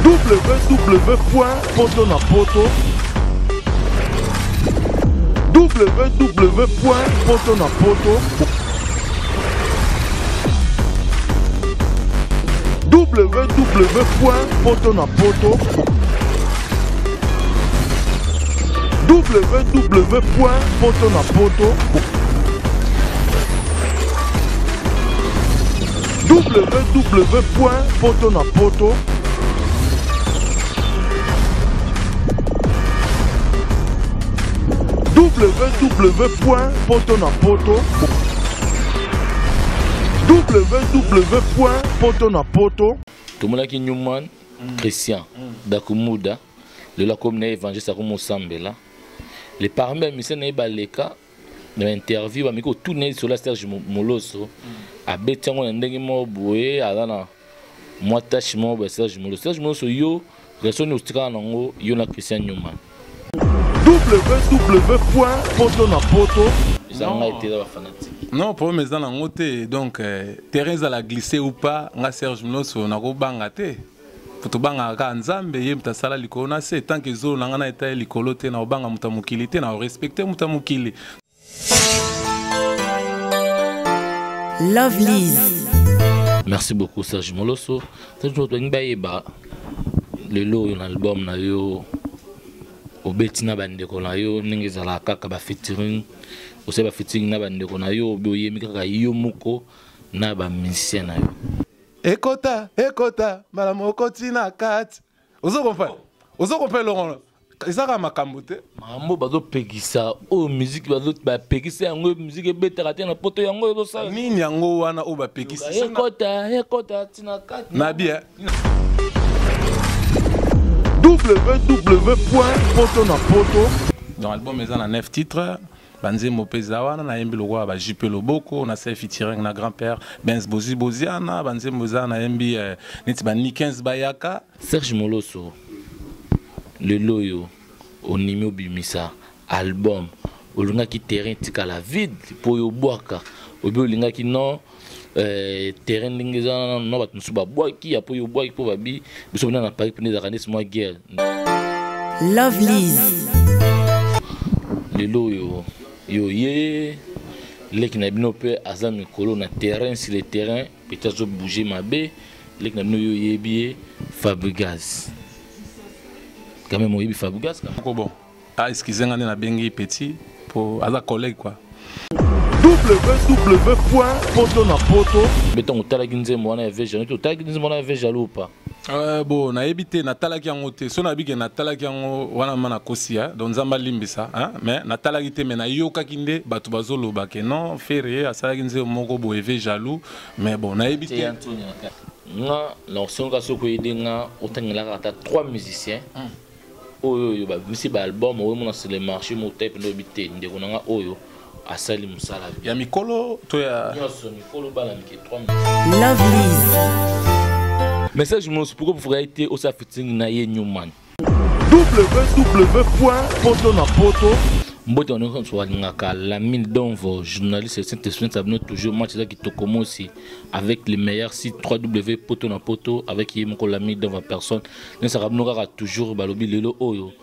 www.poto na poto www.poto na poto www.poto na poto www.poto na poto www.poto na poto www.poto na poto www.poto na poto tomonaki newman christian dakumuda lelo akomi na ye évangéliste akomi osambela le parmi bamisien na ye baleka na interview bameki kotuna ye lisolo ya serge moloso abeti yango na ndenge moko boye aza na mwa tache moko boye serge moloso. Serge Moloso, yo relation nini otikala nango yo na Christian Newman? Www poto na poto. Eza ngai te, eza bafanatique. Non, problème eza nango te. Donc terrain ezala glissé ou pas, nga Serge Moloso nakobanga te. Po tobangaka kaka Nzambe, ye moto asala likolo na se. Tant que zolo na nga na eta ye likolo te, nakobanga moto ya mokili te, nakorespecte moto ya mokili. Lovelies. Merci beaucoup Serge Moloso. Serge Moloso, balingi bayeba lelo oyo na album na yo obeti na bandeko na yo ndenge ezalaka kaka ba featuring, osali ba featuring na bandeko na yo, obi oyembi kaka yo moko na ba musicien na yo. Ekota, ekota, mbala moko ti na kati. Ozo comprendre? Ozo comprendre eloko wana? Eza kaka makambo te. Makambo bazopekisa oyo musique bapekisa yango, musique ebetaka te na poto, yango ezosala. Nini yango wana oyo bapekisi? Ekota, ekota ti na kati. Na bien. www point poto na poto. Donc album eza na 9 titres. Banzembo mpe eza wana, nayembi lokola ba JP Loboko, na sali featuring na grand-père Benz Bozi Boziana, banzembo eza nayembi neti ba Nikens Bayaka. Serge Moloso, lelo oyo onimi obimisa album, olingaki terrain etikala vide mpo oyo obwaka, obi olingaki non terrain ndenge eza wana, non bato mosusu babwaki ya mpo oyo obwaki mpo babi biso mpena na Paris mpena ezalaka neti mwa guerre. Lovelies. Lelo oyo yo ye leki na bino mpe aza mikolo na terrain, sur le terrain peut-être azo bouger mabe, leki na bino yo oyebi ye Fabregas. Quand même oyebi Fabregas quand même. Moko bon. Ah, excusez nga nde nabengi petit po aza collègue quoi. www point poto na poto. Mais ntango otalaki nzembo wana ya Ve Jaloux, otalaki nzembo wana ya Ve Jaloux ou pas? Bon, nayebi te, natalaki yango te. So nayebi ke natalaki yango wana ma nakosi, hein? Donc Nzambe alimbisa, hein? Mais natalaki te, mais nayokaki nde bato bazoloba ke non, Ferre asalaki nzembo moko boye Ve Jaloux, mais bon, nayebi te. Nga nakosenga soki oyede nga otangelaka ata 3 musiciens oyo oyo babimisi ba album oyo mona sur le marché mo type nde oyebi te ndeko na nga oyo asali mosala bien. Ya mikolo to ya nyonso mikolo bana mike 3 musiciens. Lovelies. Message mosusu pourquoi vous ferez te osa featuring na ye Newman. www point poto na poto. Mbote wana nyonso balingaka Lamine Donvo, journaliste et Saint-Esprit, ça venait toujours match là qui tokomosi avec les meilleurs sites 3W poto na poto avec ye moko Lamine Donvo personne. Ne sera kaka toujours balobi lelo oyo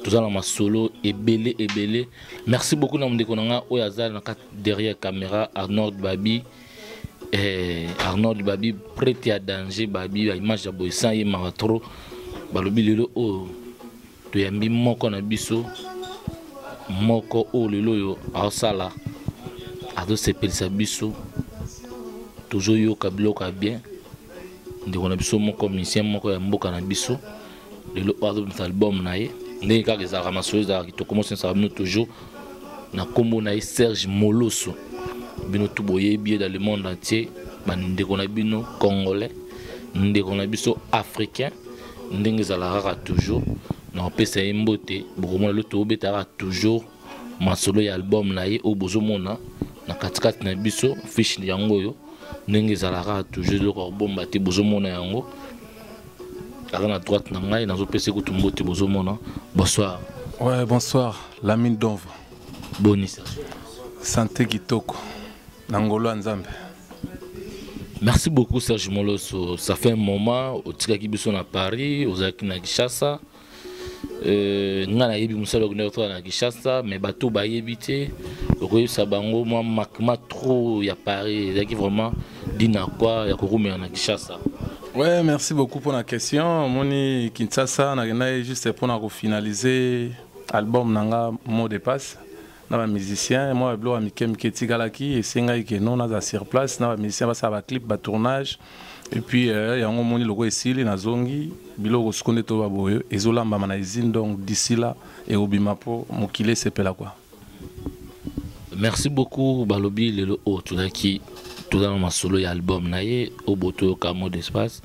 toza na masolo ebele ebele. Merci beaucoup na ndeko na nga oyo aza na kati derrière caméra, Arnold Babi. Arnold Babi prêt à danger Babi, ba image ya boye sans ye mawa trop. Balobi lelo oyo toyambi moko na biso moko oyo lelo oyo aosala azosepelisa biso, tozoyoka biloko ya bien. Ndeko na biso moko musicien moko ya mboka na biso lelo oyo azobimisa album na ye ndenge kaka ezalaka masolo ezalaka kitoko mosi ezalaka bino toujours na nkombo na ye Serge Moloso. Bino tout boyebi ye dans le monde entier, bandeko na bino congolais, ndeko na biso africain, ndenge ezalaka kaka toujours na kopesa ye mbote. Bokomona lelo tobetaka toujours masolo ya album na ye oyo bozomona na katikati na biso fiche yango oyo ndenge ezalaka toujours eloko ya kobomba te, bozomona yango aza na droite na ngai, nazopesa kutu mbote, bozomona. Bonsoir. Ouais, bonsoir Lamine Donvo. Boni ça? Santé kitoko na ngolo ya Nzambe. Merci beaucoup, Serge Moloso. Ça fait un moment, otikaki biso na Paris, ozalaki na Kinshasa. Nga nayebi mosala okendaki kosala na Kinshasa, mais bato bayebi te. Okoyebisa bango mwa makma trop ya Paris ezalaki vraiment dina kwa ya kokumela na Kinshasa. Ouais, merci beaucoup pour la question. Moni Kinshasa, nakendaki juste pour na finaliser album nanga Mot de passe na ba musicien. Mwa biloko ya mike mike etikalaki, esengaki ke non, naza sur place na ba musicien, basala ba clip, ba tournage. Et puis yango moni loko esili, nazongi. Biloko siko nde toba boye ezolambama na usine, donc d'ici là ekobima mpo mokili esepela quoi. Merci beaucoup. Balobi lelo oyo tozalaki, toza na masolo ya album na ye oyo botoyoka Mot d'espace.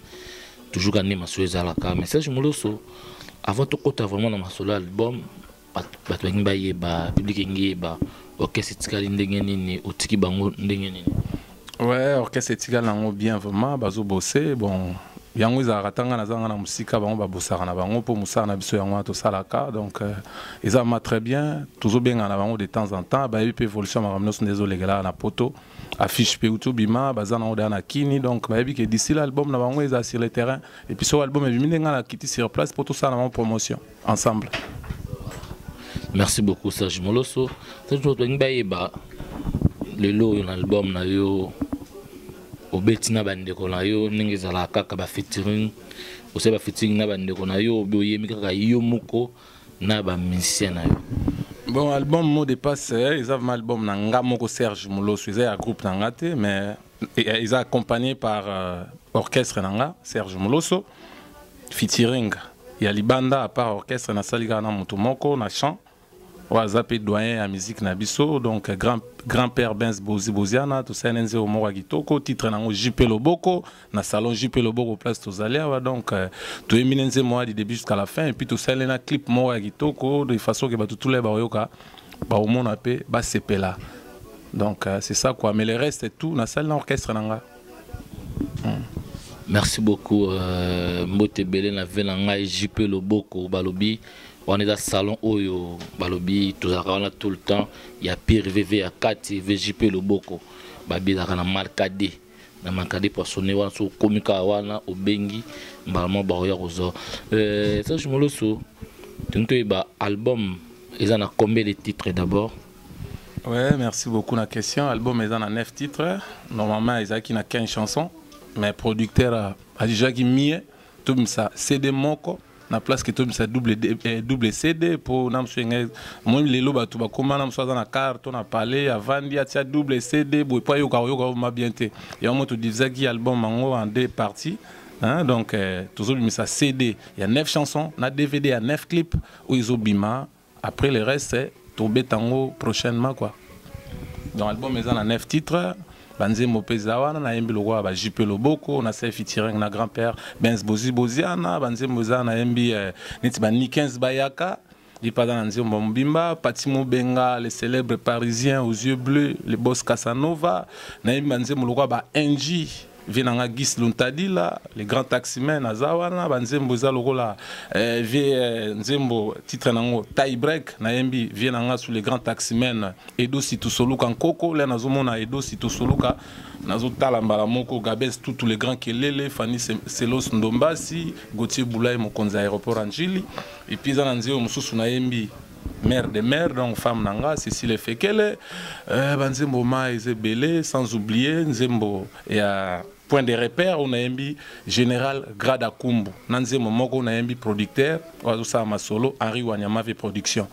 Toujours ka nde masolo ezalaka. Mais Serge Moloso, avant tokota vraiment na masolo ya album, bato balingi bayeba, public elingi yeba orchestre etikali ndenge nini, otiki bango ndenge nini? Ouais, orchestre etikali nango bien, vraiment bazobose. Bon, yango ezalaka ntanga nazanga na mosika, bango babosaka na bango mpo mosala na biso yango wana tosalaka. Donc eza ma très bien, tozobengana na bango de temps en temps, bayebi mpe évolution ya makambo nyonso nde ezolekelaka na Poto. Affiche mpe uti obima, baza nango deya na kini, donc bayebi ke d'ici là album na bango eza sur le terrain. Et puis soki album ebimi, nde ngai nakiti sur place mpo tosala na bango promotion ensemble. Merci beaucoup, Serge Moloso. Serge, tolingi bayeba lelo oyo na album na yo obeti na bandeko na yo ndenge ezalaka kaka ba featuring, osali ba featuring na bandeko na yo, obi oyemi kaka yo moko na ba musicien na yo? Bon, album Mot de passe eza vraiment album na nga moko Serge Moloso, eza ya groupe na nga te, mais eza accompagné par orchestre na nga Serge Moloso. Featuring ya libanda à part orchestre, nasali kaka na moto moko na chant oyo aza mpe doyen ya musique na biso, donc grand grand père Benz Bozi Boziana. Tosali na nzembo moko ya kitoko, titre nango JP Loboko, na salon JP Loboko, place tozali awa. Donc toyembi na nzembo wana du début jusqu'à la fin, et puis tosali na clip moko ya kitoko de façon ke bato tula baoyoka, baomona mpe basepela. Donc c'est ça quoi, mais le reste tout nasali na orchestre na nga. Merci beaucoup. Mbote ebele na ve na ngai JP Loboko. Balobi wana eza salon oyo balobi tozalaka wana tout le temps ya pire vv ya kati vjp Loboko, babelaka na Markade, na Markade poissonné wana. So okomi kaka wana, obengi mbala moko, bakoya kozwa. Serge Moloso, tolingi toyeba album eza na combien de titres d'abord? Ouais, merci beaucoup la question. Album est dans 9 titres. Normalement, il y a 15 chansons. Mais producteur a déjà mis tout ça CD moko na place que tout ça double CD pour na mosu moi lelo bato bakoma na mosu aza na car to na palais, avandi, atia double CD boye po ayoka oyoka ma bien te. Yango mo todivisaki album yango en deux parties, hein. Donc tozobimisa CD ya 9 chansons na DVD ya 9 clips oyo ezobima. Après, le reste tobeta yango prochainement quoi. Donc album eza na 9 titres. Banzembo mpe eza wana, nayembi lokola ba JP Loboko, nasali featuring na grand père Benz Bozi Boziana. Banzembo eza, nayembi neti ba Nikens bayaka lipada na nzembo mobimba, Pati Mobenga, le célèbre Parisien aux yeux bleus, le boss Casanova. Nayembi banzembo lokola ba NG vie nanga Gis Luntadila, le grand taximan aza wana. Banzembo eza lokola vie nzembo titre nango Tie Break, nayembi vie nanga sous le grand taximan Edo Situsoluka Nkoko. Le nazomona Edo Situsoluka, nazotala mbala moko Gabes Tutu, le grand Kelele, Fanny Selos Ndombasi, Gauthier Boulay, mokonzi ya aéroport Anjili. Et puis eza na nzembo mosusu nayembi mère de mère, donc femme nanga Cécile Fekele. Banzembo ma eza ebele, sans oublier nzembo ya Point de repère oyo nayembi général Grada Kumbu, na nzembo moko oyo nayembi producteur oyo azosala masolo Henri Wanyamave Production.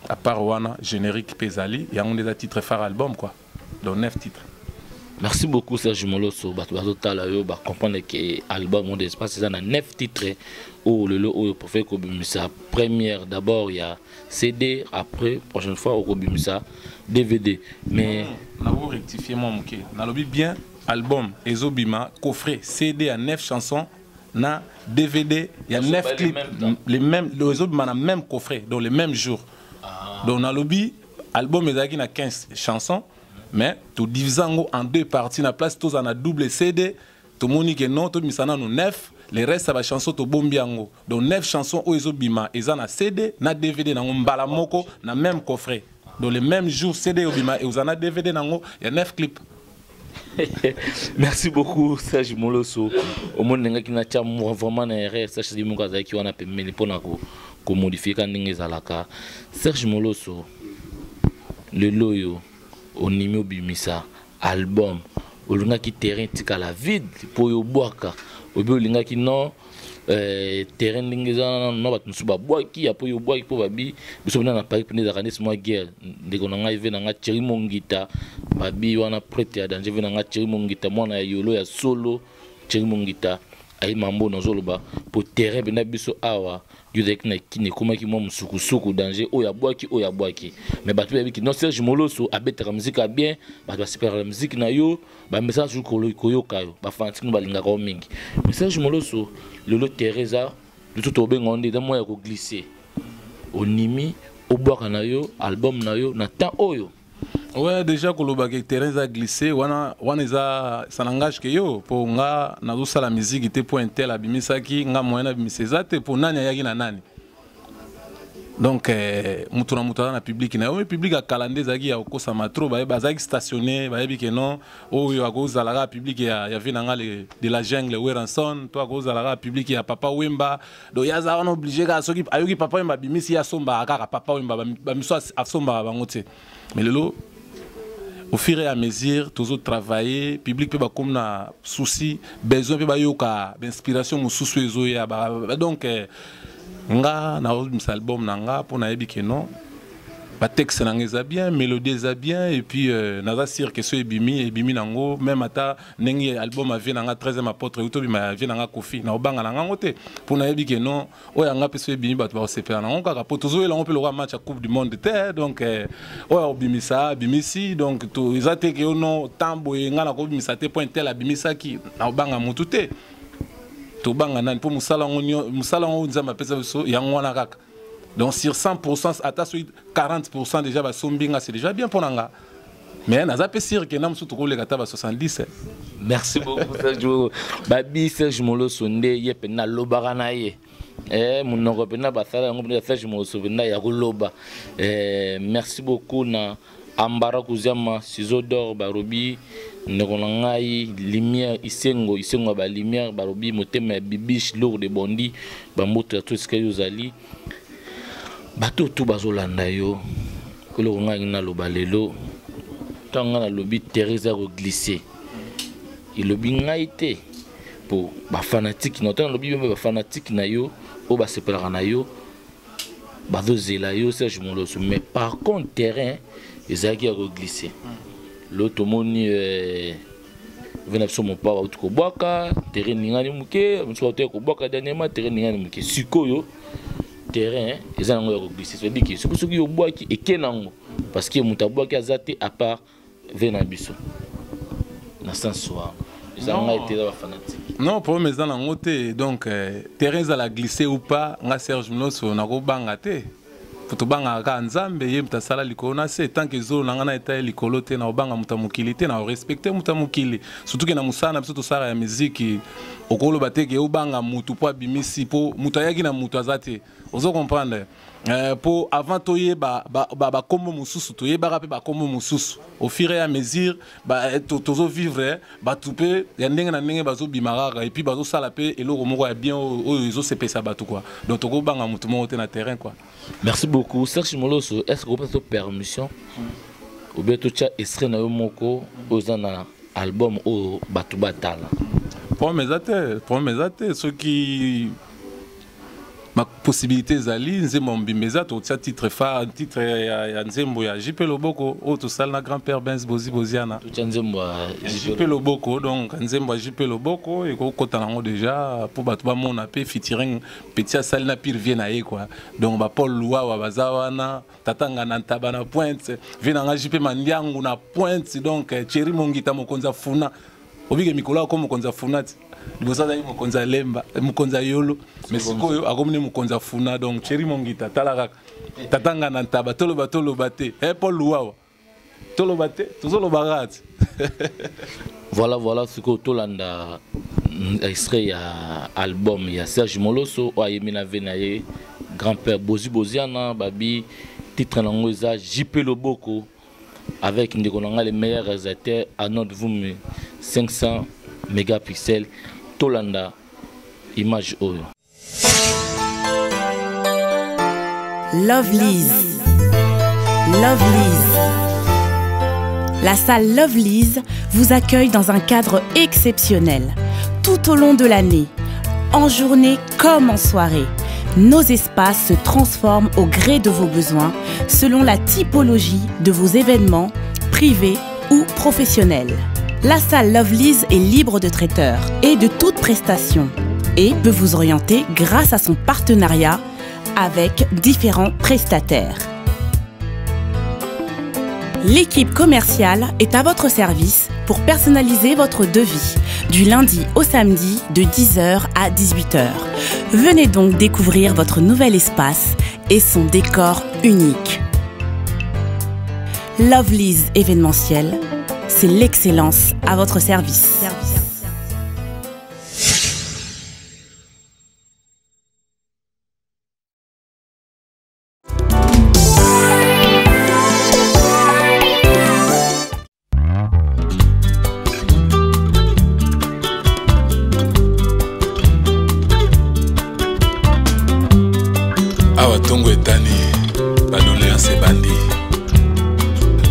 À part wana, générique mpe ezali. Yango nde eza titre phare album quoi, donc 9 titres. Merci beaucoup, Serge Moloso. Bato bazotala yo bacomprendre ke album Monde Espace eza na 9 titres oyo lelo oyo préfère kobimisa première d'abord ya CD, après prochaine fois okobimisa DVD, mais Nako rectifier mwa moke. Nalobi bien, album ezobima coffret CD ya 9 chansons na DVD ya 9 clips, les mêmes, ezobima na même coffret, donc le même jour. Donc nalobi album ezalaki na 15 chansons, mais todivise yango en deux parties. Na place tozala na double CD, tomoni ke non, tobimisa nano 9, le reste ya bachanson tobombi yango. Donc 9 chansons oyo ezobima eza na CD na DVD nango mbala moko na même coffret, donc le même jour CD obima, eza na DVD nango ya 9 clips. Merci beaucoup, Serge Moloso. Omoni ndengaki natya vraiment na erreur. Serge moko azalaki wana pembeni mpona komodifie ka ndenge ezalaka. Serge Moloso, lelo oyo onimi obimisa album, olingaki terrain etikala vide mpo oyo obwaka, obi olingaki non terrain ndenge eza nano na bato mosusu babwaki, apo yo obwaki mpo babi biso mpena na Paris mpena ezalaka neti mwa guerre. Ndeko na ngai, ve na ngai Thierry Mongita, babi wana prêtre ya danger, ve na ngai Thierry Mongita, mwana ya yolo ya solo. Thierry Mongita ayi mambo nazoloba po terrain mpena biso awa, yo ozalaki na Kini, ekomaki mwa mosukusuku, danger, oyo abwaki, oyo abwaki. Mais bato bayebiki non, Serge Moloso abetaka musique ya bien, bato basepelaka na musique na yo, bamesana toujours koyoka yo, bafanatike no balingaka yo mingi. Mais Serge Moloso, lelo terrain eza lutu, tobenga nde eza mwa ya koglisse, onimi obwaka na yo album na yo na temps oyo? Ouais, déjà koloba ke terrain eza glissé wana, wana eza, ça n'engage que yo. Mpo nga nazosala musique te mpo intel abimisaki. Nga moyen nabimisa eza te mpo nani ayaki na nani. Donc moto na moto aza na public na yo. Public ya kala nde ezalaki ya kokosama trop, bayebi, bazalaki stationné, bayebi ke non, oyo akozala kaka public ya vie na nga de la jungle Werrason, to akozala kaka public ya Papa Wemba. Donc ye aza wana obligé kaka soki ayoki Papa Wemba abimisi, ye asombaka kaka Papa Wemba, bamiso asombaka bango te. Mais lelo, au fur et à mesure tozotravailler, public mpe bakomi na souci, besoin mpe bayoka bainspiration mosusu ezoya. Donc nga naobimisa album na nga mpo nayebi ke non, batexte na nga eza bien, mélodie eza bien, et puis naza sûr ke so ebimi, ebimi nango. Même ata ndenge album avie na nga 13e apôtre euti obima ya vie na nga Kofi, na obanga na ngango te mpo nayebi ke non, oyo yanga mpe so ebimi, bato bakosepela nango kaka, mpo tozoyela yango mpe lokola match ya Coupe du monde te. Donc oyo akobimisa, abimisi. Donc eza te ke yo non, temps boye nga nakobimisa te mpo intel abimisaki. Na obanga motu te, tobanga nani? Mpo mosala yango, mosala yango Nzambe apesa biso yango wana kaka. Donc sur 100%, ata soki 40% déjà basombi nga, c'est déjà bien mpo na nga. Mais naza mpe sûr ke na mosusu tokoleka ata ba 70. Merci beaucoup, Serge. Babi Serge Moloso nde ye mpenza alobaka na ye, monoko mpenza basala yango mpenza. Serge Moloso mpenza ya koloba. Merci beaucoup na Ambara Kuziama, ciseau d'or, barobi ndeko na ngai Lumière Isengo, Isengo ya balumière, barobi motema ya Bibiche Lourde de Bondi, bamboto ya to esika yo ozali, bato tu bazolanda yo. Eloko ngai naloba lelo, ntango ngai nalobi terrain eza koglisse, elobi ngai te mpo bafanatike na ntango nalobi mpe bafanatike na yo oyo basepelaka na yo bazozela yo, Serge Moloso. Mais par contre terrain ezalaki ya koglisse. Lo tomoni ve na biso mopa bauti kobwaka, terrain ningani moke, mosusu bauti kobwaka dernièrement, terrain ningani moke. Sikoyo terrain eza nango ya koglisse, c'est-à-dire que soki obwaki, eke nango, parce que moto abwaki aza te à part ve na biso. Na sens wana eza ngai te, eza bafanatike. Non, problème eza nango te. Donc terrain ezala glissé ou pas, nga Serge Mloso nakobanga te, po tobangaka kaka Nzambe, ye moto asala likolo na se. Tant que zolo na ngai na eta ye likolo te, na obanga moto ya mokili te, na orespecte moto ya mokili, surtout ke na mosala na biso tosala ya miziki, okoloba te ke obanga motu mpo abimisi, mpo moto ayaki na moto aza te. Ozo comprendre? Mpo avant toyeba bakombo mosusu, toyebaka mpe bakombo mosusu. Au fur et à mesure tozovivre, bato mpe ya ndenge na ndenge bazobima kaka, et puis bazosala mpe eloko moko ya bien oyo ezosepesa bato quoi. Donc tokobanga motu moko te na terrain quoi. Merci beaucoup, Serge Moloso. Est ce que opesa to permission ou bien totya extrait na yo moko oyo eza na album oyo bato batala? Problème eza te, problème eza te. Soki bapossibilité ezali, nzembo ya mobimba eza, tokotia titre phare, titre ya nzembo ya JP Loboko oyo tosali na grand père Benz Bozi Boziana. Totya nzembo ya JP Loboko. Donc nzembo ya JP Loboko ekokota nango déjà mpo bato bamona mpe featuring petit asali na pire vie na ye quoi. Donc bapaul Luwawa baza wana, tata nga na ntaba na pointe, vie na nga JP Mandiangu na pointe. Donc Thierry Mongita, mokonzi afuna, obike mikolo akomi mokonzi afuna ti liboso azalaki mokonzi ya Lemba, mokonzi ya Yolo, mais sikoyo akomi ne mokonzi afuna. Donc Thierry Mongita, tala kaka tata nga na ntaba, toloba, toloba te, Paul Luwawa, toloba te, tozoloba kaka ti. Voilà, sikoyo tolanda extrait ya album ya Serge Moloso oyo ayembi na ve na ye grand père Bozi Boziana. Babi titre nango eza JP Loboko, avec ndeko na ngai le meilleur réalisateur Arnold Vumi. 500 mégapixels. Tolanda image oyo. Lovely's. Lovely's. La salle Lovely's vous accueille dans un cadre exceptionnel tout au long de l'année, en journée comme en soirée. Nos espaces se transforment au gré de vos besoins, selon la typologie de vos événements, privés ou professionnels. La salle Lovely's est libre de traiteurs et de toute prestation et peut vous orienter grâce à son partenariat avec différents prestataires. L'équipe commerciale est à votre service pour personnaliser votre devis du lundi au samedi de 10h à 18h. Venez donc découvrir votre nouvel espace et son décor unique. Lovely's événementiel, c'est l'excellence à votre service. Awa ntongo etani, badoléance ebandi.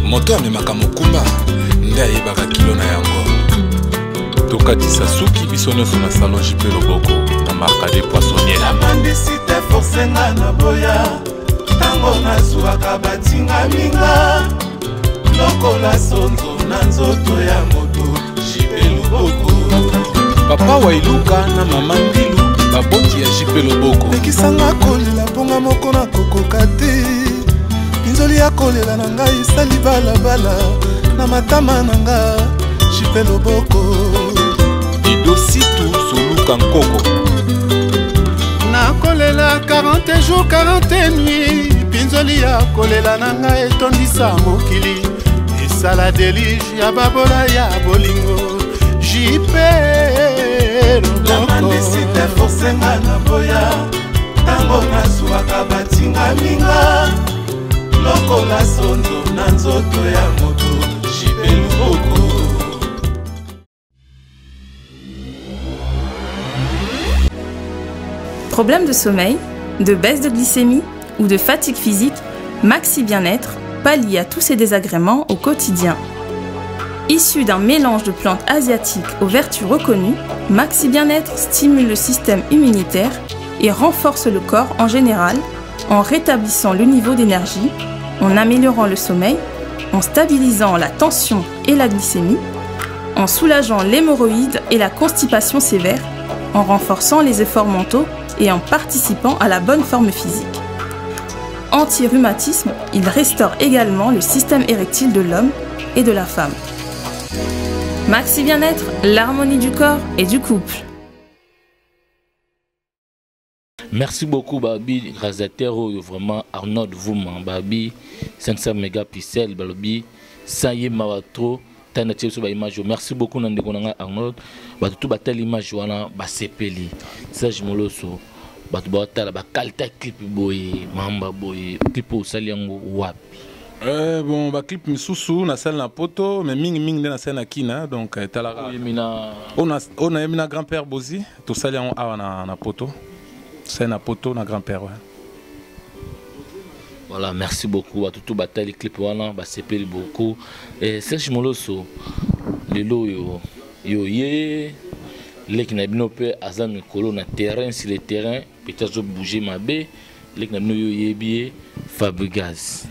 Moto amemaka mokumba nde ayebaka kilo na yango. Tokatisa suki biso nyonso na salon JP Loboko na Marcade Poissonnière. Namandisi te force nga na boya, ntango nazwaka batingaminga lokola sonzo na nzoto ya moto. JP Loboko. Papa Wailuka na mama Ndilu, baboti ya JP Loboko. Lekisanga kolela mponga moko nakokoka te, pinzoli ya kolela na ngai esali balabala na matama na nga. JP Loboko. Dido Situ Soluka Nkoko. Nakolela 40 jours 40 nuits, pinzoli ya kolela na ngai etondisa mokili, esala delige ya babola ya bolingo. JP Loboko. Namandisi te force nga na boya, ntango nazwaka batingaminga lokola sonzo na nzoto ya moto. JP Loboko. Problème de sommeil, de baisse de glycémie ou de fatigue physique, Maxi Bien-être pallie à tous ces désagréments au quotidien. Issu d'un mélange de plantes asiatiques aux vertus reconnues, Maxi Bien-être stimule le système immunitaire et renforce le corps en général en rétablissant le niveau d'énergie, en améliorant le sommeil, en stabilisant la tension et la glycémie, en soulageant l'hémorroïde et la constipation sévère, en renforçant les efforts mentaux et en participant à la bonne forme physique. Anti-rhumatisme, il restaure également le système érectile de l'homme et de la femme. Maxi Bien-être, l'harmonie du corps et du couple. Merci beaucoup Babi, réalisateur oyo vraiment Arnold Vuma, Babi 500 mégapixels, Babi ça y est mawa trop tana tie so ba image. Merci beaucoup na ndeko nanga Arnold, bato tout batali image wana ba sepeli. Serge Moloso, bato ba tala ba qualité clip boye, mamba boye, clip osali yango wapi? Bon, ba clip misusu na salle na poto, mais mingi mingi nde na salle na kina, donc talaka. Oyo mina On a mina grand-père Bozi, to sali yango awa na poto. C'est na poto na grand-père, ouais. Voilà, merci beaucoup à tout batali clip wana, ba sepeli beaucoup. Et Serge Moloso, lelo yo yo ye leki na bino pe aza mikolo na terrain, sur le terrain, peut-être zo bouger mabe, leki na bino yo yebi Fabregas.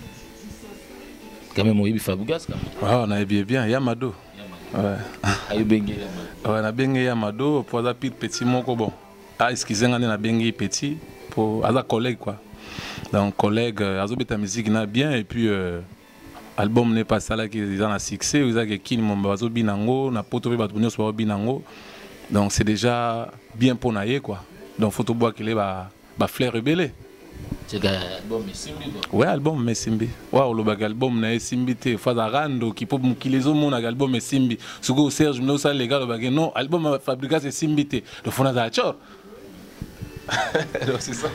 Quand même oyebi Fabregas quand même. Ah, na yebi bien, Yamado. Ouais. Ayo benge Yamado. Ouais, na benge Yamado pour aza petit moko bon. Ah, excusez nga na bengi petit pour aza collègue quoi. Donc collègue azo beta musique na bien et puis album n'est pas ça là qui ils en a succès, ils a qui mon bazo binango na poto pe bato nyonso ba binango. Donc c'est déjà bien pour naie quoi. Donc faut to boire qu'il est ba fleur rebelle. C'est album Simbi quoi. Ouais, album Simbi. Ouais, olobaka album na Simbi te faza rando qui po mukilezo mona album Simbi. Soko Serge no ça les gars lobaka non, album Fabregas c'est Simbi te. Donc faut na za tchor. Donc c'est ça.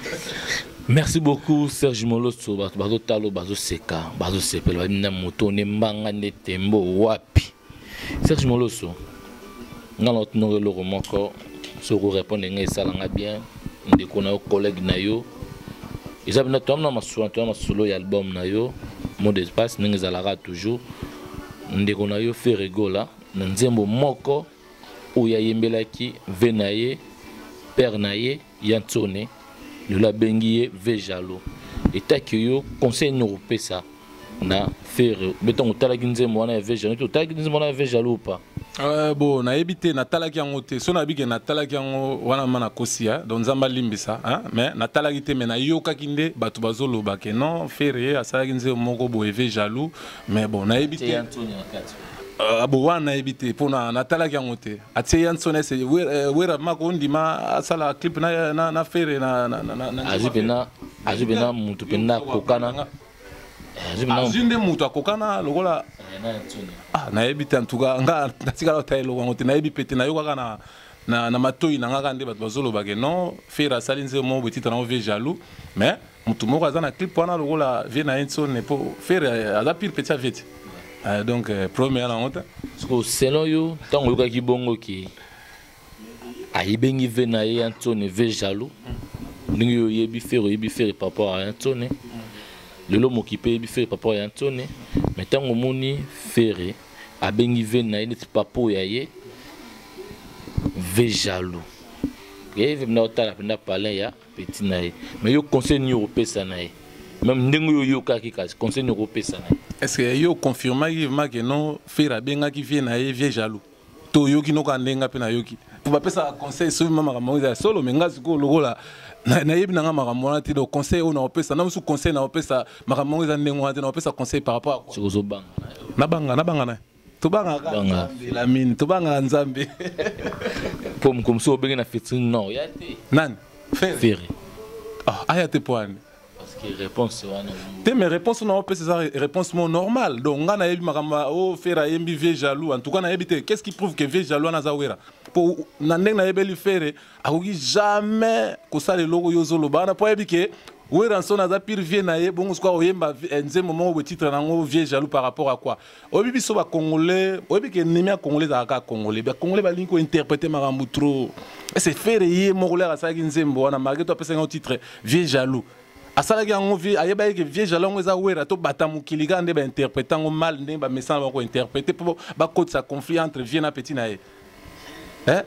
Merci beaucoup Serge Moloso, bazo talo bazo seka, bazo sepela, ba na moto ne mbanga ne tembo wapi. Serge Moloso, Nga na otinoko eloko moko, soki orépondre ngai esalanga bien. Ndeko na yo, collègue na yo, eza mpena toyamna masolo, toya masolo ya album na yo mot d'espace, ndenge ezalaka toujours. Ndeko na yo Ferre Gola, na nzembo moko oyo ayembelaki ve na ye, père na ye ya Ntsone, lelo abengi ye ve jaloux. Etaki yo, conseil nini okopesa na Ferre? Be ntango otalaki nzembo wana ya ve jaloux, otalaki nzembo wana ya ve jaloux ou pas? Bon, nayebi te, natalaki yango te. So nayebi ke natalaki yango wana, ma nakosi ya. Donc Nzambe alimbisa, hein? Mais natalaki te, mais nayokaki nde bato bazoloba ke non, Ferre asalaki nzembo moko boye, ve jaloux. Mais bon, nayebi te. Bon, wana nayebi te mpona natalaki yango te. Atie ya Nsone ese Wera mako ondima asala clip na Ferre na Azwi mpena mutu mpenza akokana. Azwi nde moto akokana lokola. Ah, nayebi te. En tout cas, nga natikala otala eloko yango te, nayebi pe te. Nayokaka na matoi na nga kaka nde bato bazoloba ke non, Ferre asali nzembo moko boye, titre nango ve jaloux, mais motu moko aza na clip wana lokola vie na ye Nsone, mpo Ferre aza pire petit ya vie te. Donc problème ya nango te. Siko selon yo, ntango oyokaki bongo ke ayebengi ve na ye ya Ntsone ve jaloux, ndenge oyo oyebi Ferre, oyebi Ferre papa ya Ntsone, lelo moki mpe oyebi Ferre papa ya Ntsone, mais ntango omoni Ferre abengi ve na ye neti papa oyo ya ye ve jaloux, ye mpenza otala mpenza palin ya petit na ye, mais yo, conseil nini okopesa na ye? Même ndenge oyo oyokaki, kasi conseil nini okopesa na ye? Est ce que yo confirmaki vraiment ke non, Ferre abengaki vie na ye vie jaloux, to oyoki noka ndenge mpe nayoki? Po bapesaka conseil soki ma makambo eza ya solo. Me nga sikoyo, lokola nayebi na nga makambo wana te, donc conseil oyo naopesa na mosu, conseil naopesa, makambo yango eza ndenge wana te. Naopesa conseil par rapport à quoi? Soki ozobanga. Nabanga na ye, tobangaka. Banga. Nzambe, Lamine, tobangaka Nzambe. Mpo mokomosu mosusu obenge na featuring, non, ya te. Nani? Ferre? Ferre. Ah, aya te, po ani? Parce que réponse wana. Te, mais réponse na opesa eza réponse mo normale. Donc nga nayebi makambo o Ferre ayembi vie jaloux, en tout cas nayebi te. Qu'est ce qui prouve que vie jaloux wana aza Wera? Po na ndenge nayebeli Ferre, akoki jamais kosala eloko oyo ozoloba wana, po ayebi ke Werrason aza pire vie na ye. Bongo sikoyo oyemba nzembo moko boye, titre nango vie jaloux, par rapport à quoi? Oyebi biso bacongolais, oyebi ke ennemi ya congolais ezalaka kaka congolais. Bacongolais balingi kointerpréter makambo trop. Ese Ferre ye moko lere asalaki nzembo wana, malgré to apesaki yango titre vie jaloux, asalaki yango vie, ayebaki ke vie jaloux yango eza Wera. To bata mokili kaka nde bainterpréter yango mal, ndenge bamesana bango kointerpréter mpo bakotisa conflit entre vie na petit na ye. Eh?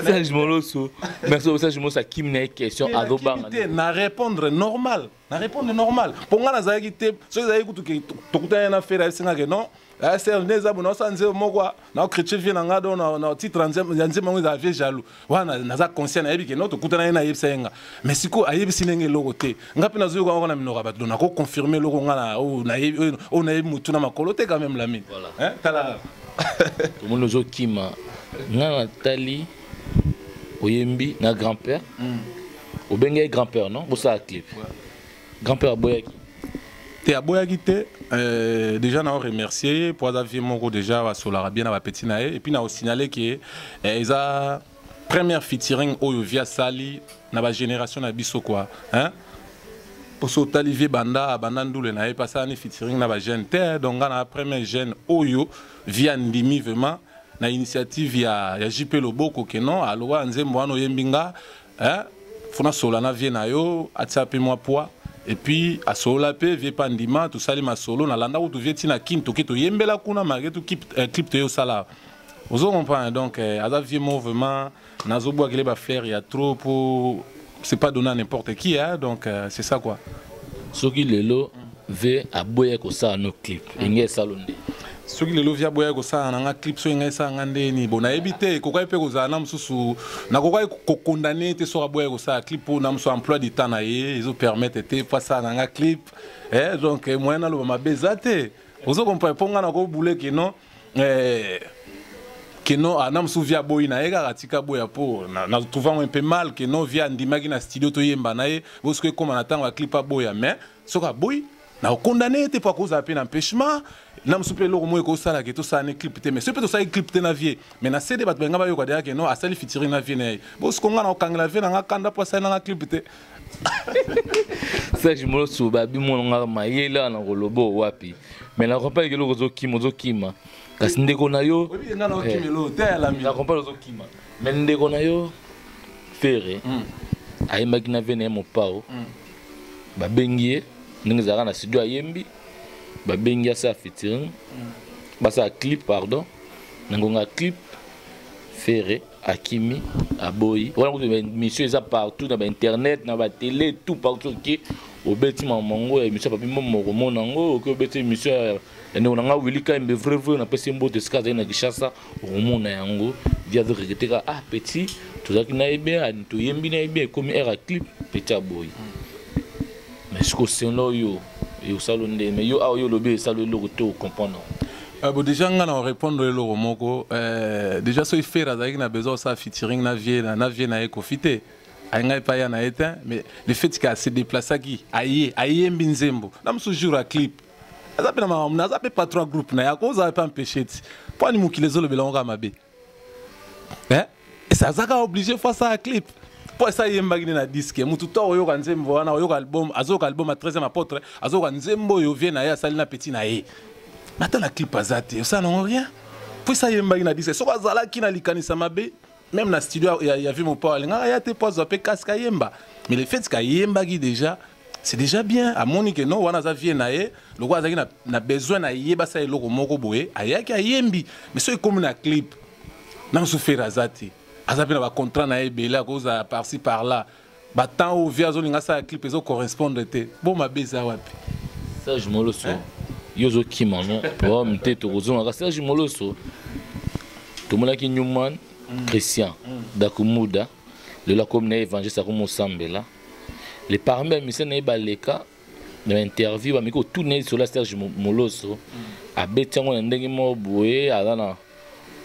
Serge Moloso, merci. Serge Moloso akimi na ye question, azobanga. Te, na répondre normal, na répondre normal, mpo nga nazalaki te. Soki ezalaki kutu ke tokutani na Ferre, ayebisingake non, Serge, nde eza bo, naosala nzembo moko, naocritiquer vie na nga, donc na titre ya nzembo yango ezala vie jaloux. Wana naza conscient, nayebi ke non, tokutana ye, nayebisa ye nga. Mais sikoyo ayebisi ndenge eloko te, nga mpe nazoyoka yango na minoko ya bato, donc nakoconfirme eloko nga na oyo nayebi, oyo nayebi motu na makolo te quand même, Lamine. Voilà. Hein? Tala. Tomoni ozokima. Nga natali oyembi na grand père, obengi ye grand père, non, bosala clip. Grand père aboyaki? Te, aboyaki te. Déjà na remercier ye po aza vie moko déjà basolaka bien na bapeti na ye. Et puis na osignale ke eza première featuring oyo vie asali na bagénération na biso quoi, hein? Poso otali vie, banda banda ndule na ye mpe asala ni featuring na bajeune te. Donc nga na première jeune oyo vie andimi vraiment na initiative ya JP Loboko ke non, alokola nzembo wana oyembi nga, hein? Fona sola na vie na yo, atia mpe mwa poids, et puis asolola mpe vie mpe andima. Tosali masolo, nalanda kutu vie ntina kini, toke toyembela kuna malgré tout clip, clip toye osala, ozo comprendre. Donc aza vie mo vraiment, nazobwakele bafleur ya trop, po c'est pas donné à n'importe qui, hein? Donc c'est ça quoi. Soki lelo ve aboya kosala no clip, enge esalo nde? Soki lelo via boya kosala na nga clip, soki ngai esala nga ndeni, bon, nayebi te. Ekokaki mpe kozala na mosusu, nakokaki kokondane te soki aboya kosala clip, mpo na mosusu emploi du temps na ye ezopermettre te po asala na nga clip. Donc moyen naloba mabe eza te, ozo comprendre, mpo nga nakobule ke non, ke non, na mosusu via aboyi na ye kaka, tika boya, mpo na trouve yango un peu mal ke non, via andimaki na studio toyemba na ye, bo soki ekóma na ntango ya clip aboya. Mais soki aboyi, nakokondane ye te, mpo akozala mpe na empêchement. Na mosusu mpe eloko moko ekosala ke tosala ne clip te, mais soki mpe tosali clip te na vie, mais na CD bato balinga bayoka deya ke non, asali featuring na vie na ye. Bosiko nga na kokangela vie na nga kanda mpo asali na nga clip te. Serge Moloso, babi mwana nga mayele wana koloba wapi, mais na comprendre eloko ozokima, ozokima, kasi ndeko na yo na comprendre ozokima, mais ndeko na yo Ferre ayembaki na vie na ye Mopao. Babengi ye ndenge ezalaka na studio, ayembi, babengi asala featuring, basala clip, pardon. Na ngonga clip, Ferre akimi, aboyi. Wana kutu émission eza partout na bainternet, na batélé, tout partout. Oke obeti mamango ya émission Papi Momo, okomona yango. Oke obeti émission ya ndeko na nga Willy Kaimbe, vrai vrai, napesi mbote esika azali na Kinshasa, okomona yango. Di azo regretter kaka: ah, petit tozalaki na ye bien, toyembi na ye bien, ekomi heure ya clip, petit aboyi. Mais siko selo oyo osala nde, mais yo awa yo olobi esala eloko te, ocomprendre? Bon, déjà nga na répondre eloko moko. Déjà soki Ferre azalaki na besoin osala featuring na vie na vie na ye Kofi te, alingai epai ya na ye te. Mais le fait ke ase déplaçaki, aye, ayembi nzembo na mosusu, jour ya clip aza mpe na makambo, aza mpe patron ya groupe na ye, akozala mpe empêché ti mpo ani mokili ezolobela ngo kaka mabe. Ese aza kaka obligé fo asala clip mpo esa ayembaki nde na disque. Motu to akoyoka nzembo wana, akoyoka album, azoyoka album ya 13e apôtre, azoyoka nzembo oyo vie na ye asali na petit na ye. Ata na clip aza te, osala nango rien mpo esa ayembaki na disque. Soki azalaki na likanisa mabe, même na studio ya vie Mopao, alingaka ya te mpo azwa mpe casque ayemba. Mais le fait kayembaki déjà, c'est déjà bien. Amoni ke non, wana aza vie na ye, lokola azalaki na besoin na ye basala eloko moko boye, ayaki, ayembi. Mais soki ekomi na clip, na mosusu Ferre aza te, aza mpe na bacontrat na ye ebele, akozala par-ci par là, batemps oyo vie azolinga asala clip ezocorrespondre te. Bo mabe eza wapi? Serge Moloso, yo ozokima no problème te, tokozongaka. Serge Moloso, tomonaki Newman Christian Dakumuda, lelo akomi na évangéliste, akomi osambela. Le parmi bamusicien na ye baleka na interview, bameki kotuna ye lisolo ya Serge Moloso, abeti yango na ndenge moko boye, aza na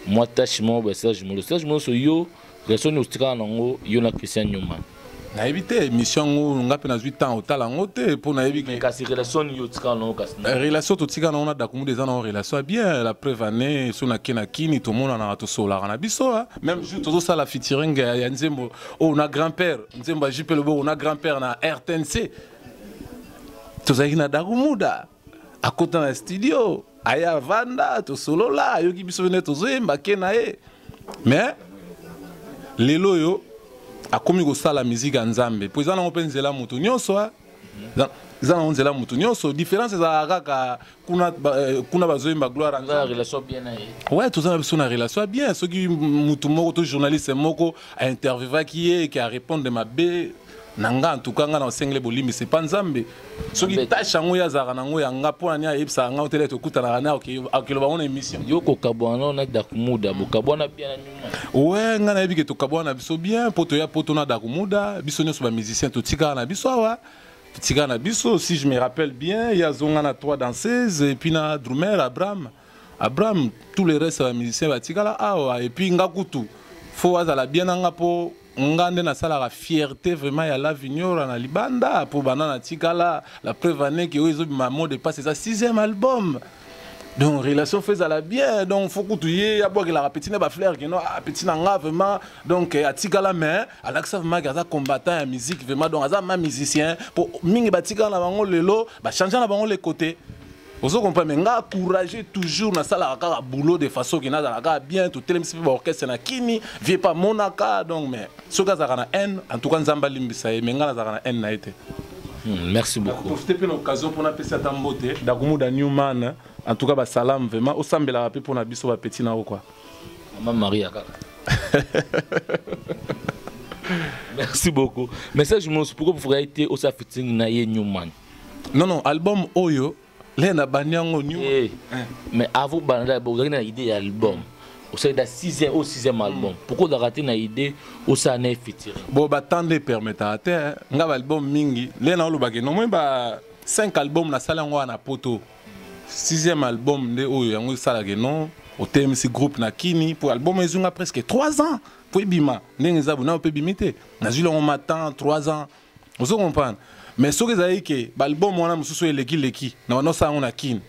mwa tache moko boye. Serge Moloso, Serge Moloso, yo relation nini otikala nango, yo na Christian Newman? Nayebi te émission yango, nga mpe nazwi temps otala yango te mpo nayebi. Kasi relation nini yo otikala nango kasi? Relation totikala nango na Dakumuda eza nango relation ya bien. La preuve année so nake na Kini, tomonanaka, tosololaka na biso. Même jour tozosala featuring ya nzembo oyo na grand père, nzembo ya JP Loboko na grand père na RTNC, tozalaki na Dakumuda, akota na studio, aye avanda, tosolola, ayoki biso nde tozoyemba ke na ye. Mais lelo oyo akomi kosala miziki ya Nzambe, mpo eza nango mpe nzela moto nyonso, eza nango nzela moto nyonso. Différence ezalaka kaka kuna, kuna bazoyemba gloire. Ouais, toza na biso na relation ya bien. Soki motu moko to journaliste moko ainterviewaki ye ke arépondre mabe na nga, en tout cas nga na osengeli bolimbisa epa Nzambe. Soki tache yango ye azalaka nango ya nga, mpo na nini ayebisaka nga otele tokutanaka na akeloba ngo na émission? Yo kokabwana na Dakumuda, bokabwana bien na nyuma? Ouais, nga nayebi ke tokabwana na biso bien, mpo toya poto na Dakumuda, biso nyonso bamusicien totikaka na biso awa, totikaka na biso. Si je me rappelle bien, ye azonga na trois danseuses et puis na drummer Abraham, Abraham. Tout le reste ya bamusicien batikala awa. Et puis nga kutu fo azala bien na nga, mpo nga nde nasalaka fierté vraiment ya La Vignora na libanda, mpo banda natikala. La preuve aneke oyo ezobima, Mot de passe, eza sixième album. Donc relation fo ezala bien. Donc fo kutu ye abwakelaka petit na bafleur keno: ah, petit na nga vraiment. Donc atikala, mais alakisa vraiment ke aza combattant ya musique vraiment. Donc aza ma musicien, po mingi batikala na bango, lelo bachange na bango les côtés, ozo comprendre. Mais nga encouragé toujours, nasalaka kaka boulot de façon ke nazala kaka bien. Totelemisi mpe baorchestre na Kini, vie pa monaka. Donc mais soki azalaka na haine, en tout cas Nzambe alimbisa ye, mais nga nazalaka na haine na ye te. Merci beaucoup. Profite mpe na occasion mpona apesi ata mbote Dakumuda Newman. En tout cas basalam vraiment, osambelaka mpe mpona biso bapeti na yo quoi. Mama Maria kaka. Merci beaucoup. Message mosusu, pourquoi vous été osala featuring na ye Newman? Non, album oyo le na bandi yango new. Hey. Mais avant banda, ozalaki na idée ya album osali da sixième au sixième album, pourquoi ozalaka te na idée osala na ye featuring? Bon, batemps nde epermetaka te. Nga baalbum mingi le na olobaki nomoi ba 5 album nasali yango wana na poto. Sixième album nde oyo yango esalaka non, otelemisi groupe na Kini, mpo album ezwinga presque 3 ans po ebima. Ndenge eza bo, nao mpe ebimi te, nazwi lango ma temps 3 ans, ozo comprendre. Mais soki ezalaki ke baalbum wana mosusu elekileki na banda osala yango na Kini,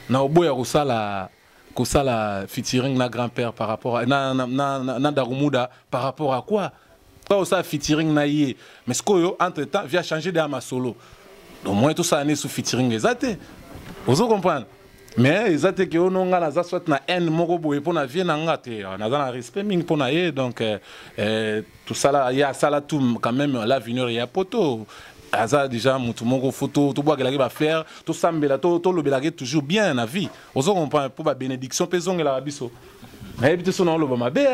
Na oboya kosala kosala featuring na grand-père par rapport à, na, na, na, na, na Darumuda par rapport à quoi? Pas osala featuring na ye. Mais sikoyo entre temps via changer de ma solo. Donc moi tout ça année sous featuring eza te. Ozo comprendre? Mais eza te ke ono nga naza soit na haine moko boye mpo na vie na nga te. Naza na respect mingi mpo na ye donc tosala ye asala tout quand même l'avenir ya poto. Aza déjà mutu moko photo tobwakelaki bafleur tosambela tolobelaki toujours bien na vie. Ozo comprendre mpo babénédiction mpe ezongelaka biso. Nayebi te so na oloba mabe.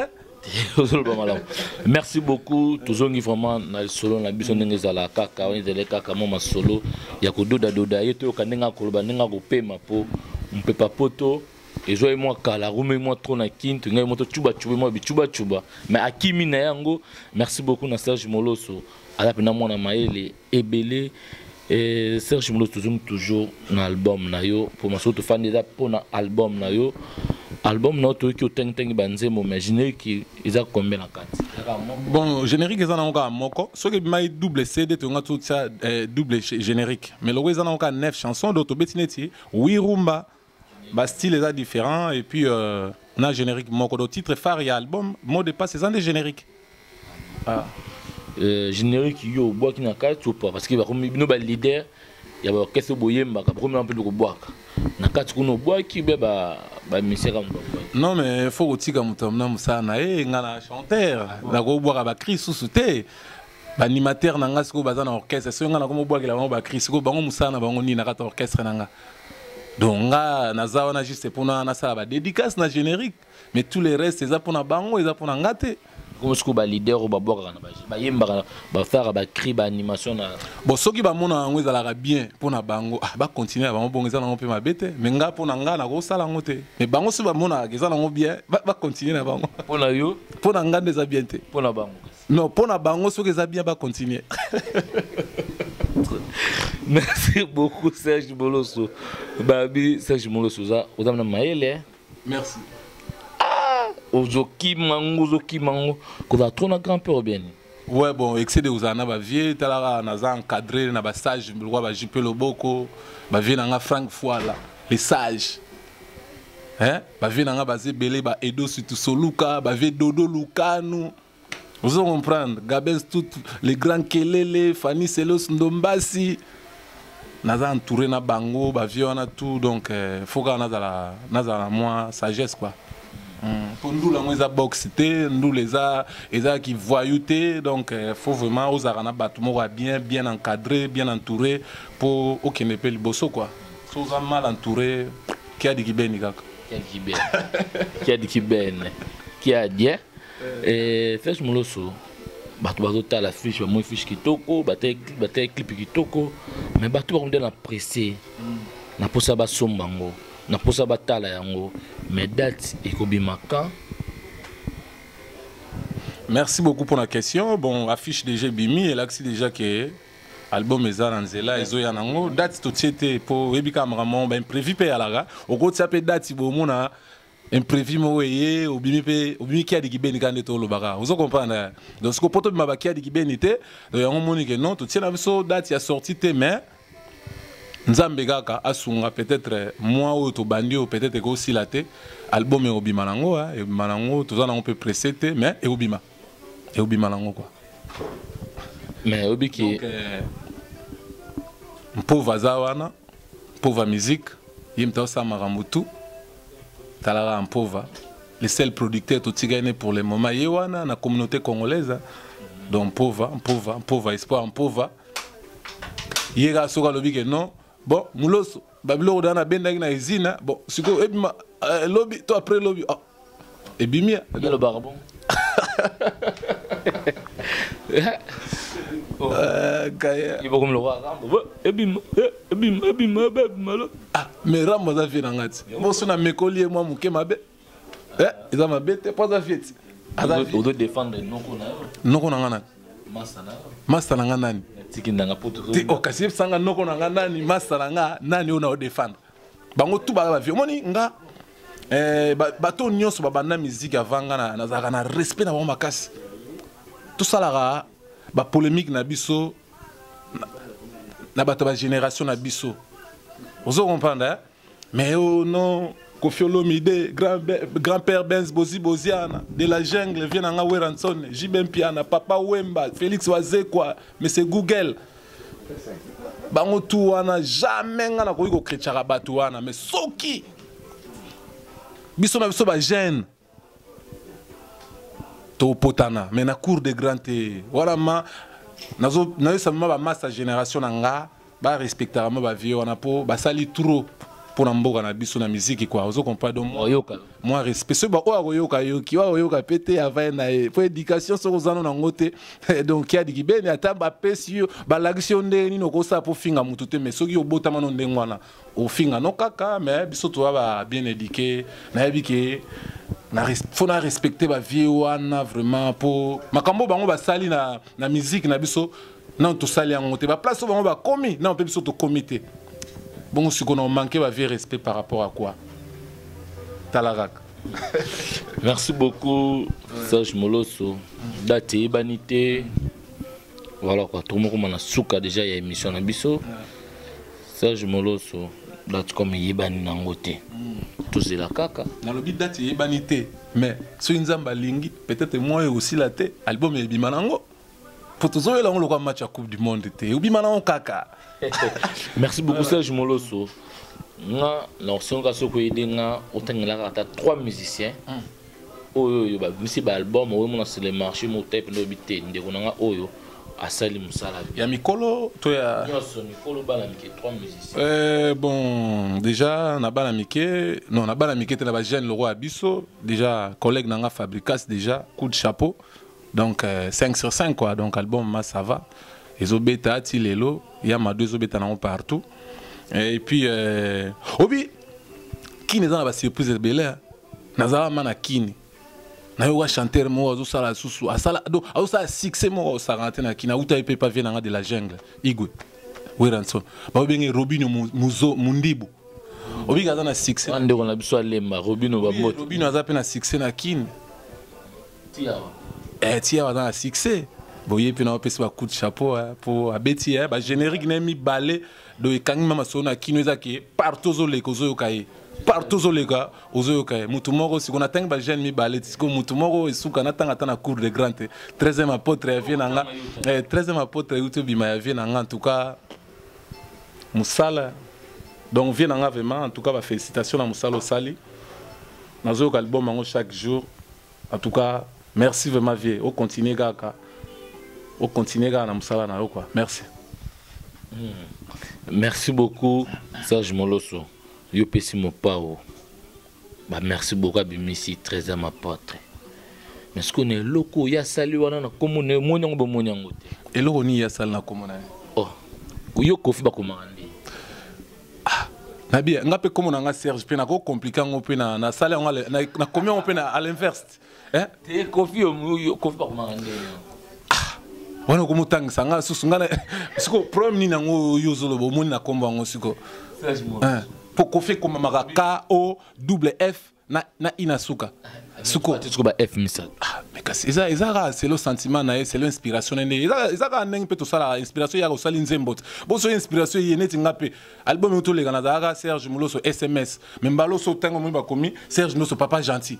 Ozoloba malamu. Merci beaucoup. Tozongi vraiment na solo na biso ndenge ezala kaka wana ezali kaka mwa masolo ya kododadoda ye toyoka ndenge akoloba ndenge akopema mpo mpepa poto ezwa ye mwa kala rume mwa trop na kintu ngai moto chuba chuba mwa bichuba chuba mais akimi na yango. Merci beaucoup na Serge Moloso aza mpena mwana mayele ebele. Serge Moloso, tozongi toujours na album na yo mpo masolo tofandi eza mpona album na yo. Album na yo toyoki otangitangi banzembo, mais générique eza combien na kati? Bon, générique eza nango kaka moko. Soki ebimaki double CD, tonga totia double générique, mais loko eza nango kaka 9 chansons. Donc tobeti neti 8 rumba, bastyle eza différent et puis na générique moko. Donc titre phare ya album mot de passe eza nde générique. Ah. Générique yo obwaki na kati ou pas? Parce que bakomi bino baleader ya baorchestre boyembaka, bakomi na mpe kobwaka na kati kuna, obwaki be bamisien kaka babwaki? Non, mais faut kotika moto na mosala na ye. Nga na chanteur, nakobwaka bacri susu te. Baanimateur na nga sikoyo baza na orchestre, soki nga nakomobwakela bango bacri sikoyo, bango mosala na bango nini na kati ya orchestre na nga? Donc nga naza wana juste mpona nasala badédicace na générique, mais tout le reste eza mpona bango, eza mpona nga te. Komo sikoyo baleader oyo babwakaka na bayembaka, basalaka bacri, baanimation na Bon, soki bamona yango ezalaka bien mpona bango, ah, bacontinue na bango bongo, eza nango mpe mabe te. Mais nga, mpona nga, nakosala yango te. Mais bango soki bamonaka eza nango bien, bacontinue na bango. Mpona yo? Mpona nga nde eza bien te. Mpona bango? Non, mpona bango soki eza bien, bacontinue. Merci beaucoup Serge Moloso. Babi Serge Moloso oza na mayele. Merci. Ozokima ngo, ozokima ngo kozala trop na grand père bien. Ouais, bon, excès de kozala na bavie. Talaka, naza encadré na basage lokwa baJP Loboko, bavie na nga Frank Foila les sages, hein, bavie na nga baza ebele, ba Edo Soluka, bavie Dodo Lukanu, ozo comprendre, Gabes, tout les grands Kelele, Fanny Selos Ndombasi, naza entouré na bango, bavie wana tout. Donc faut kaka nazala na mwa sagesse quoi. Mpo ndula yango eza boxe te, ndula ezalaki voyou te. Donc faut vraiment ozalaka na bato moko ya bien, bien encadré, bien entouré mpo okende mpe liboso quoi. So oza mal entouré, kiadi kibeni kaka. Kiadi kibene, kiadi kibene, kiadi. Serge Moloso, bato bazotala fiche, bamoi fiche kitoko, batali clip kitoko, mais bato bakomi na pressé na mposa basomba yango, na mposa batala yango, mais date ekobima quand? Merci beaucoup pour la question. Bon, affiche déjà bimi elakisi déjà que album eza na nzela, ezoya nango. Date totie te mpo oyebi kaka makambo baimprévu mpe eyalaka. Okotia mpe date, bomona imprévu moko eye, obimi mpe obimi kiadi kibeni kaka nde tolobaka, ozo comprendre. Donc siko po tobima bakiadi kibeni te. Donc yango moni ke non, totie na biso date ya sortie te, mais Nzambe kaka asunga. Peut-être mois oyo tobandi oyo, peut-être ekosila te, album ekobima nango, ekobima nango. Toza nango mpe pressé te, mais ekobima, ekobima nango quoi. Mais oyebi ke Donc, mpova aza wana, mpova musique, ye moto aosala makambo tu. Talaka mpova, le seul producteur totikali ne pour le moment ye wana na communauté congolaise. Donc mpova, mpova, mpova espoir, mpova ye kaka soki alobi ke non, bon, Muloso, babiloko daa nabendaki na usine, bon, sikoyo ebima lobi to après lobi, oh, ebimi. Alobaka bon. Ibokomi lokwa Rambo, ebima, ebima, ebima, ebima lo. Ah, mais Rambo aza vie na nga ti boso na mekoli ye mwa moke mabe, eza mabe te mpo aza vie ti. Ozo défendre noko na yo? Noko na nga nani? Masta na yo. Masta na nga nani? Tiki ndanga po. Te, oh, kasi yebisanga noko na nga nani, masta na nga nani oyo na odéfendre. Bango tu baza bavie. Omoni nga, bato nyonso babanda musique avant nga, nazalaka na respect na bango makasi. Tosalaka bapolémique na biso na bato ya bagénération na biso, ozo comprendre, eh? Mais oh non, Koffi Olomide, grand-père Benz Bozi Boziana, de la jungle, vient nanga Werrason, JB Mpiana, Papa Wemba, Félix Wazekwa, Monsieur Google. Bango tu wana jamais nga nakoki kokretiaka bato wana, mais soki biso na biso bajeune topotana, mais na cour de grand te wana ma nazoyesa ma bamasa génération na nga barespectaka ma bavieux wana mpo basali trop mpona mboka na biso na miziki quoi, ozo comprendre? Donc oyoka. Moi respect soki oyo akoyoka yoki, oyo akoyoka mpe te avai na ye, po éducation soki oza no nango te, donc yadiki beni ata bapesi yo, balakisi yo ndenge nini okosala mpo finga motu te, mais soki obotama no ndenge wana, ofinga no kaka. Mais biso toza ba bien éduqué, nayebi ke faut na respecter bavieux wana vraiment, mpo makambo bango basali na musique na biso, nano tosali yango te. Baplace oyo bango bakomi, nano mpe biso tokomi te. Bongo sikoyo na omanke bavieux respect par rapport à quoi? Tala kaka. Merci beaucoup, Serge Moloso. Date eyebani te, voilà quoi. Tokomokoma na suka déjà ya émission na biso. Serge Moloso, date comme eyebani nango te, tozela kaka. Nalobi date eyebani te, mais soki Nzambe alingi, peut-être moi ekosila te, album ebima nango, po tozoyela yango lokwa match ya Coupe du monde te, ebima nango kaka. Merci beaucoup, Serge Moloso. Nga na osonga soki oyede nga otangelaka ata trois musiciens oyo oyo babimisi baalbum oyo mona sur le marché motai mpenza, oyebi te ndeko na nga oyo asali mosala. Ya mikolo to ya nyonso, mikolo, bana mike, trois musiciens. Bon, déjà na bana mike, non, na bana mike te, na bajeune loro ya biso déjà, collègue nanga Fabricas, déjà coup de chapeau, donc 5 sur 5 quoi. Donc album ma ça va, ezobeta ti lelo, ya mado ezobeta nango partout. Et puis obi kini eza na basurprise ebele. Nazala ma na kini, nayoka chanteur moko azosala susu, asala donc azosala succès moko osakana te na kini, auta ye mpe pa vie nanga de la jungle, Igwe Werrason, babenge Robino Muzo Mundibu, obiki aza na succès. Ndeko na biso alemba Robino bamoto. Robino aza mpe na succès na kini, ti awa aza na succès boye mpe na opesi bacoup de chapeau mpo abeti bagénérique na ye mibale, donc ekangi ma masolo na kino, eza ke partout ozoleka ozoyoka ye, partout ozoleka ozoyoka ye. Mutu moko sikoyo natangi bajeune mibale, sikoyo mutu moko esuka natanga ata na cour de grand te, 13e apôtre ya vie na nga, 13e apôtre euti obima ya vie na nga, en tout cas mosala, donc vie na nga vraiment, en tout cas bafélicitation na mosala osali, nazoyoka album yango chaque jour. En tout cas merci vraiment vie, ocontinue kaka, ocontinue kaka na mosala na yo quoi, merci. Merci beaucoup, Serge Moloso. Yo pesi mopao. Ba merci beaucoup, abimisi 13e apôtre. Mais ce qu'on est eloko ya sali wana na kombo na moni yango, bomoni yango te. Eloko nini ya sali na kombo na ye? Oh. Yo Kofi bakomaka nde. Ah, nabi nga mpe kombo na nga Serge mpe nakokomplike yango mpe nasali yango, nakomi yango mpe à l'inverse. Eh? Te, Kofi, yo Kofi bakomaka nde. Wana okomotangisa nga susu nga siko problème nini yango oyo ozoloba? Omoni na kombo yango siko mpo Kofi ekomamaka K O double F na i na suka siko. Siko ba F misato. Ah, mais kasi eza kaka selo sentiment na ye, selo inspiration na ye, eza kaka ndenge mpe tosalaka inspiration yaka osali nzembo te. Boso inspiration ye neti nga mpe album oyo toleka, nazalaka Serge Moloso SMS, mais mbala oso ntango omoni bakomi Serge Moloso papa gentil,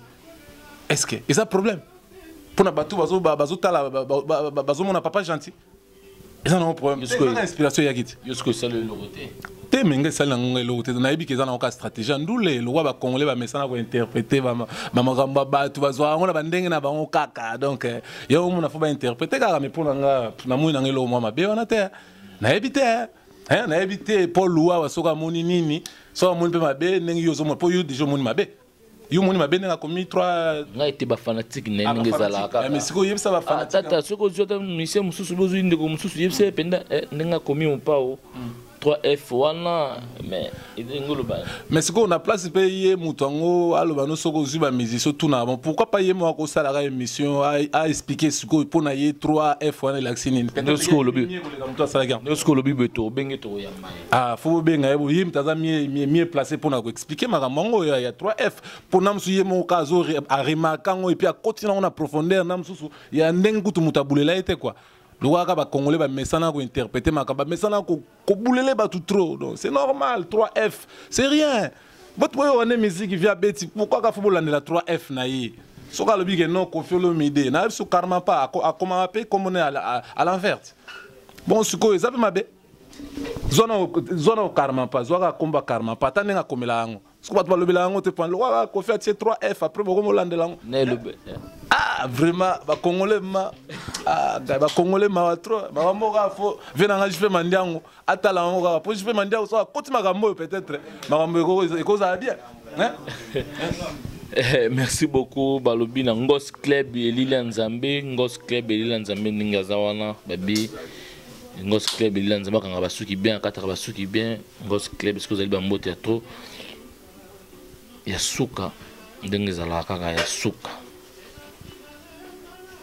est ce que eza problème mpona bato bazotala, bazomona papa gentil? Eza nango problème, inspiration eyaki te. Yo soki osali eloko te. Te, me nga esali nango eloko te. Nayebi ke eza nango ka stratégie ya ndule lokwa bacongolais bamesana kointerprete bamakambo ya bato, bazwaka yango na bandenge na bango kaka. Donc yo omona fo bainterprete kaka, me mpo na nga namoni nanga eloko mwa mabe wana te, nayebi te, nayebi te. Paul Luwawa soki amoni nini, soki amoni mpe mabe ndenge yo ozomona, mpo yo déjà omoni mabe, yo omoni mabe ndenge akomi 3. Ngai te, bafanatique na ye ndenge ezalaka. Mais sikoyo oyebisa bafanatique. Tata, soki ozwi ata musicien mosusu, bozwi ndeko mosusu, yebisa ye mpenza ndenge akomi mopao 3F wana, mais ndenge oloba. Mais sikoyo na place mpe ye moto yango aloba no, soki ozwi bamusicien otuna bon, pourquoi pas ye moko akosalaka émission, aexplike sikoyo mpo na ye 3F wana elakisi nini? Sikoyo olobi moto asalaki yango. Sikoyo olobi boye, tobenge, tokoyamba ye. Ah, fo bobenga ye, ye moto aza mieux placé mpona koexplike makambo yango ya 3F, mpona mosusu ye moko azo aremarke yango et puis akoti nango na profondeur na mosusu ya ndenge kutu moto abulela ye te quoi. Lokola kaka bacongolais bamesana kointerprete makambo, bamesana kobulele bato trop, donc c'est normal, 3F c'est rien. Boto boyoka nde miziki via beti, pourquoi kaka fo bolandela 3F na ye? Soki alobi ke non, Koffi Olomide na biso karma pa akomaka mpe kombo ne à l'envers. Bon, sikoyo eza mpe mabe. Zwa na karma pa, zwa kaka kombo ya karma pa, ata ndenge akomela yango. Soki bato balobela yango te, point lokola Koffi atie 3F, après bokomolandela yango. Ah, vraiment, ba Congolais ma, ah, ba Congolais mawa trop. Makambo kaka fo vie na ngai, JP Mandiango atala yango kaka po JP Mandiango soki akoti makambo oyo, peut-être makambo ekozala bien, hein? Merci beaucoup. Balobi na Ngos Club elili ya Nzambe, Ngos Club elili ya Nzambe, ndenge aza wana. Babi Ngos Club elili ya Nzambe, akanga basuki bien, akataka basuki bien. Ngos Club, soki ozali, bambote ya trop ya suka, ndenge ezalaka kaka ya suka.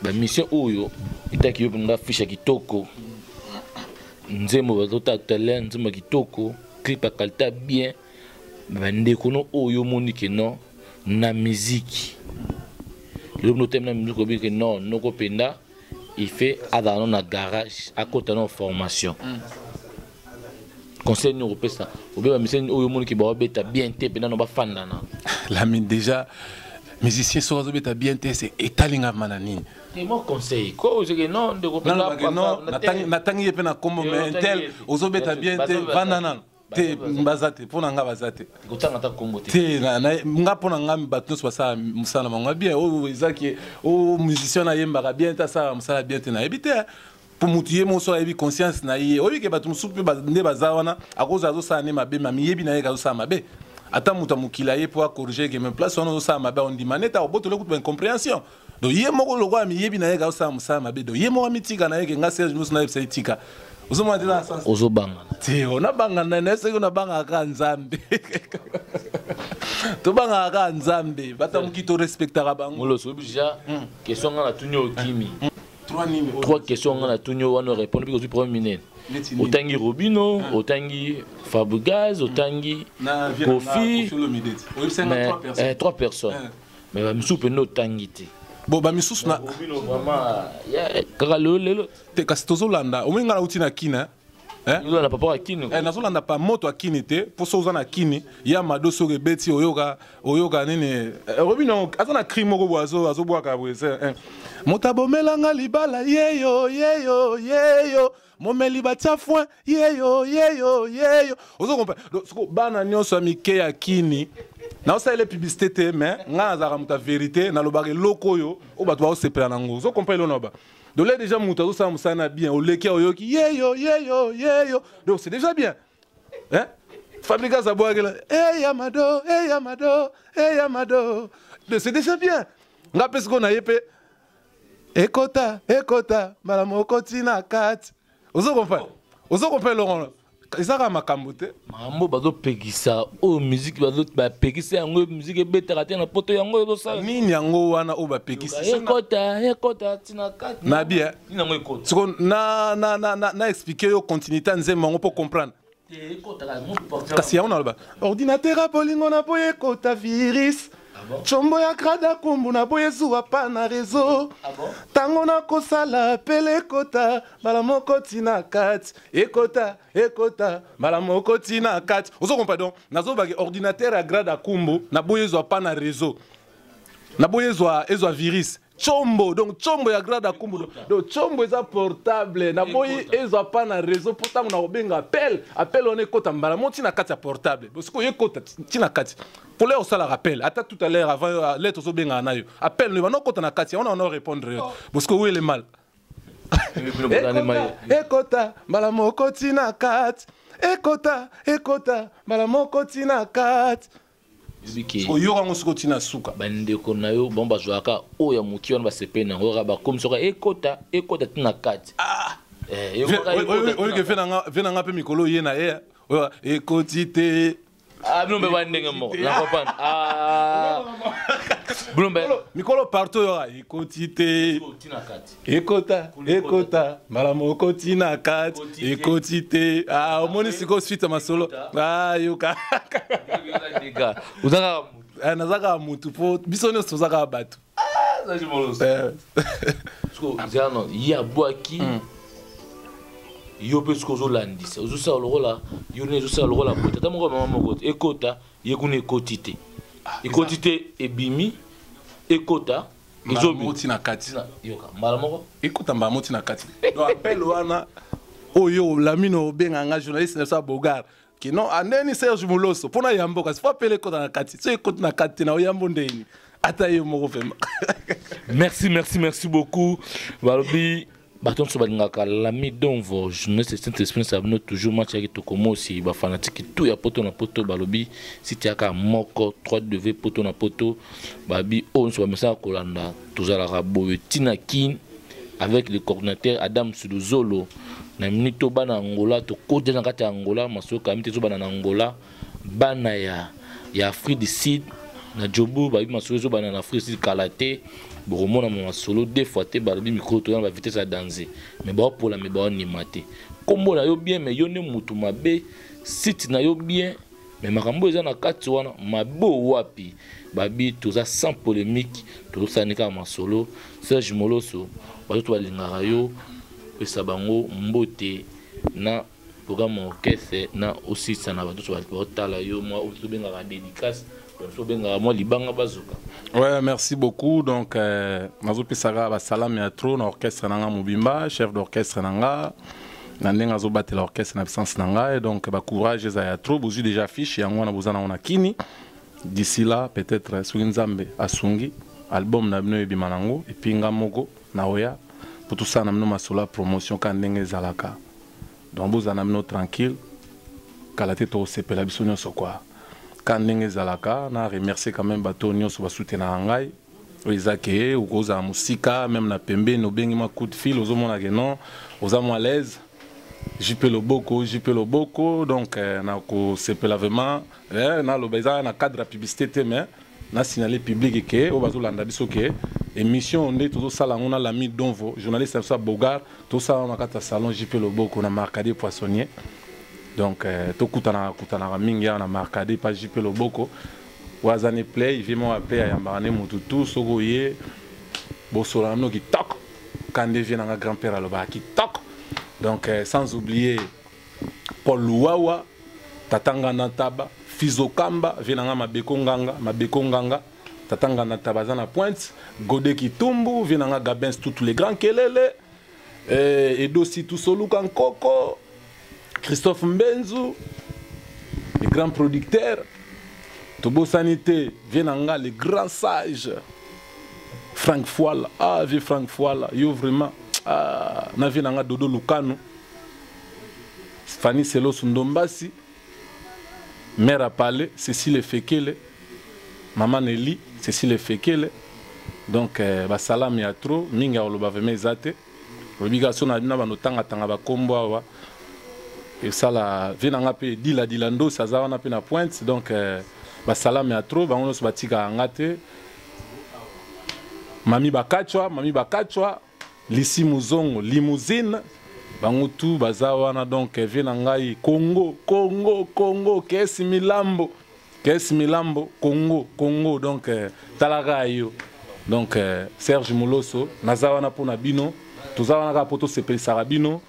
Bamission oyo etaki yo mpenza, fiche ya kitoko, nzembo bazota talent, nzembo ya kitoko, clip ya qualité bien. Bandeko no oyo omoni ke non, na miziki lelo bino otemi na miziki, oyebi ke non, noko mpenza il fait azala no na garage, akota no formation. Conseil nini okopesa obe bamiseni oyo omoni ke baobeta bien te mpenza, no bafanda na Lami déjà, musicien soki azobeta bien te, c'est etalinga ma na nini? Te, mo conseil ko ozeke non, ndeko. Natangi ye mpe na kombo, mais tel ozobeta bien te, vanda nano te. Baza te, mpo na nga baza te. Kotanga ata kombo te. Te, nga, mpo na nga, bato nyonso basala mosala na bango bien. Oyo ezaki oyo musicien nayembaka bien te, asala mosala bien te, nayebi te. Mpo motu ye moko ayebi conscience na ye. Oyebi ke bato mosusu mpe nde baza wana, akozala azosala nde mabe, ma miyebi na ye ke azosala mabe. Ata moto ya mokili aye mpo acorriger ke me place wana ozosala mabe, ondima neti akobotole kutu baincompréhension. Donc ye moko lokola miyebi na ye ke azosala mosala mabe, donc ye moko amitika na ye ke nga Serge mosu nayebisa ye tika. Ozomona te na sens? Ozobanga. Te, onabanga nani? Soki nabangaka kaka Nzambe, tobangaka kaka Nzambe. Bato ya moki torespectaka bango. Moloso, oyebi déjà question nga natuni oyo, okimi. Trois questions nga natuni oyo wana, répondre mpe kozwi problème minene. Otangi Robino, otangi Fabregas, otangi Kofi, mais trois personnes, mais bamisusu mpenza otangi te. Bon, bamisusu na Robino vraiment kaka lelo lelo. Te, kasi tozolanda. Omoi ngai nauti na Kina. Ozolanda papa wa Kini. Nazolanda pa moto ya Kini te, mpo so oza na Kini ya mado, soki ebeti, oyoka, oyoka nini? Robino aza na cri moko boye, azobwaka boye: "Moto abomelanga libala yeyo, yeyo, yeyo, momeli batia foin, yeyo, yeyo, yeyo." Ozo comprendre? Soko bana nyonso ya mike ya Kini, naosalela publicité te, mais ngai nazalaka moto ya vérité, nalobaka eloko oyo oyo bato baosepela nango. Ozo comprendre eloko na ba? Donc là déjà moto azosala mosala na bien, oleki, oyoki yeyo, yeyo, yeyo, donc c'est déjà bien, hein? Fabregas abwakela "Eyamado, eyamado, eyamado", donc c'est déjà bien. Nga mpe sikoyo na ye mpe ekota, ekota mbala moko ntina kati. Ozo comprendre? Ozo comprendre eloko? Eza kaka makambo te. Makambo bazopekisa oyo, miziki bapekisa yango, miziki ebetaka te na Poto, yango ezosala. Nini yango wana oyo bapekisi? Ekota, ekota ntina kati. Na bien. Nini yango ekota? Siko na expliquer yo continuité ya nzembo yango mpo comprendre. Kasi yango naloba: "Ordinateur ya bolingo na boye ekota virus, tshombo ya grada kumbu na boye ezuwa pa na réseau, ntango nakosala pele ekota mbala moko ntina kati, ekota, ekota mbala moko ntina kati." Ozo comprendre? Donc nazobaki ordinateur ya grade akumbu na boye ezwa pa na réseau, na boye ezwa virus, tshombo, donc tshombo ya grade akumbu, donc tshombo eza portable, na boyi ezwa pa na réseau, mpo ntango na kobenga appel, appel wana ekota mbala mo ntina kati ya portable. Sikoyo ekota ntina kati pole, osalaka appel ata tout à l'heure avant lettre, ozobengaka na yo appel no bana okota na kati yango, na répondre yo. Bosiko wele mal, ekota mbala moko ntina kati, ekota, ekota mbala moko ntina kati. Oyoka yango soki otina suka. Bandeko na yo bango bazwaka oyo ya moki wana, basepeli nango kaka, bakomi soka ekota, ekota ntina kati. Oyoke ve na nga mpe mikolo ye na ye oyo ekoti te. Bino mpe bandenge moko na comprendre bino mpe. Mikolo partout oyoka ekoti te, ekota, ekota mbala moko ntina kati, ekoti te. Omoni sikoyo suite ya masolo, yoka. Naza kaka mutu, mpo biso nyonso toza kaka bato. Ye abwaki. Yo mpe soki ozolandisa, ozosala lokola yo nde ezosala lokola boye. Tata moko, mama moko te, ekota ye kuna, ekoti te, ekoti te, ebimi, ekota. Ezobimoti na kati. Yoka mbala moko. Ekota mbala moti na kati. Donc appel wana oyo Lamine obenga nga journaliste na biso ya Bogar kino andeni Serge Muloso mpona yambo, kasi fo apele ekota na kati. So ekoti na kati te, na oyambo ndeni ata ye moko vraiment. Merci, merci, merci beaucoup. Balobi bato nyonso balingaka Lami Donvo, journaliste Saint Esprit na bino toujours, match yaki tokomosi. Bafanatike tout ya Poto na Poto, balobi site yaka moko 3W Poto na Poto. Babi oyo nyonso bamesaka kolanda, tozalaka boye ntina Kin avec le coordinateur Adam Suduzolo na minute oyo. Bana Angola, tokoti na kati ya Angola, masolo kami te, ezobana na Angola, bana ya Afrique du Sud na Jobu. Babi masolo ezobana na Afrique du Sud, kala te bokomona masolo deux fois te. Balobi mikolo toza na bavitesse ya danger, mais baopola, mais baonima te. Nkombo na yo bien, mais yo nde mutu mabe. Site na yo bien, mais makambo eza na kati wana mabe wapi? Babi toza sans polémique, tozosala kaka masolo. Serge Moloso, bato to balingaka yo, pesa bango mbote na programme orchestre na osisa na bato baotala yo, mwa oyo tobengaka dédicace, bato obengaka mwa libanga bazoka. Ouais, merci beaucoup. Donc nazopesaka basalami ya trop na orchestre na nga mobimba, chef d'orchestre na nga, na ndenge azobatela orchestre na absence na ngai. Donc bacourage eza ya trop. Bozwi déjà fiche yango wana, boza nango na kini. D'ici là, peut-être soki Nzambe asungi, album na bino ebima nango, et puis nga moko naoya po tosala na bino masolo ya promotion ka ndenge ezalaka. Donc bozala na bino tranquille, kala te tokosepela biso nyonso kwa ka ndenge ezalaka. Na remercier quand même bato nyonso basoutenaka ngai. Oyo eza ke okozala mosika, même na pembeni, obengi mwa coup de fil, ozomona ke non, oza mwa à l'aise, JP Loboko, JP Loboko. Donc nakosepela vraiment, naloba eza na cadre ya publicité te, mais na signaler public ke oyo bazolanda biso ke émission nde tozosala yango na Lami Donvo, journaliste na biso ya Bogar, tosala yango na kati ya salon JP Loboko na Marcadier Poissonnier. Donc tokutanaka kutanaka mingi awa na Marcadier pa JP Loboko oyo aza ne play vie moko ya play, ayambaka nde motu tu. Soki oye, bosola na bino kitoko kande vie nanga grand père alobaka kitoko. Donc sans oublier Paul Luwawa, tata Nganda Ntaba, Fizokamba, vie nanga Mabeko Nganga, Mabeko Nganga, tata Nganda Ntaba aza na pointe, Gode Kitumbu, vie nanga Gabens, tous les grands kelele, Edosi Tusoluka Nkoko, Christophe Mbenzu, les grands producteurs, tobosani te vie nanga le grand sage Frank Fouala. Ah, vie Frank Fouala, yo vraiment, ah, na vie nanga Dodo Lukano, Fanny Selos Ndombasi, mère à parler, Cécile Fekele, maman Nelly, Cécile Fekele. Donc basalami ya trop mingi ya koloba vraiment eza te. Olobi kaka so na bino bando tangatanga bakombo awa esala vie na nga mpe diladila ndosi aza wana mpe na pointe. Donc basalami ya trop, bango nyonso batikaka nga te. Mami Bakachwa, mami Bakachwa, Lisi Muzongo, limousine, bango tu baza wana. Donc vie na ngai Congo, Congo, Congo, kesi Milambo, kesi Milambo, Congo, Congo. Donc talaka yo. Donc Serge Moloso naza wana mpona bino, toza wana kaka mpo tosepelisaka bino.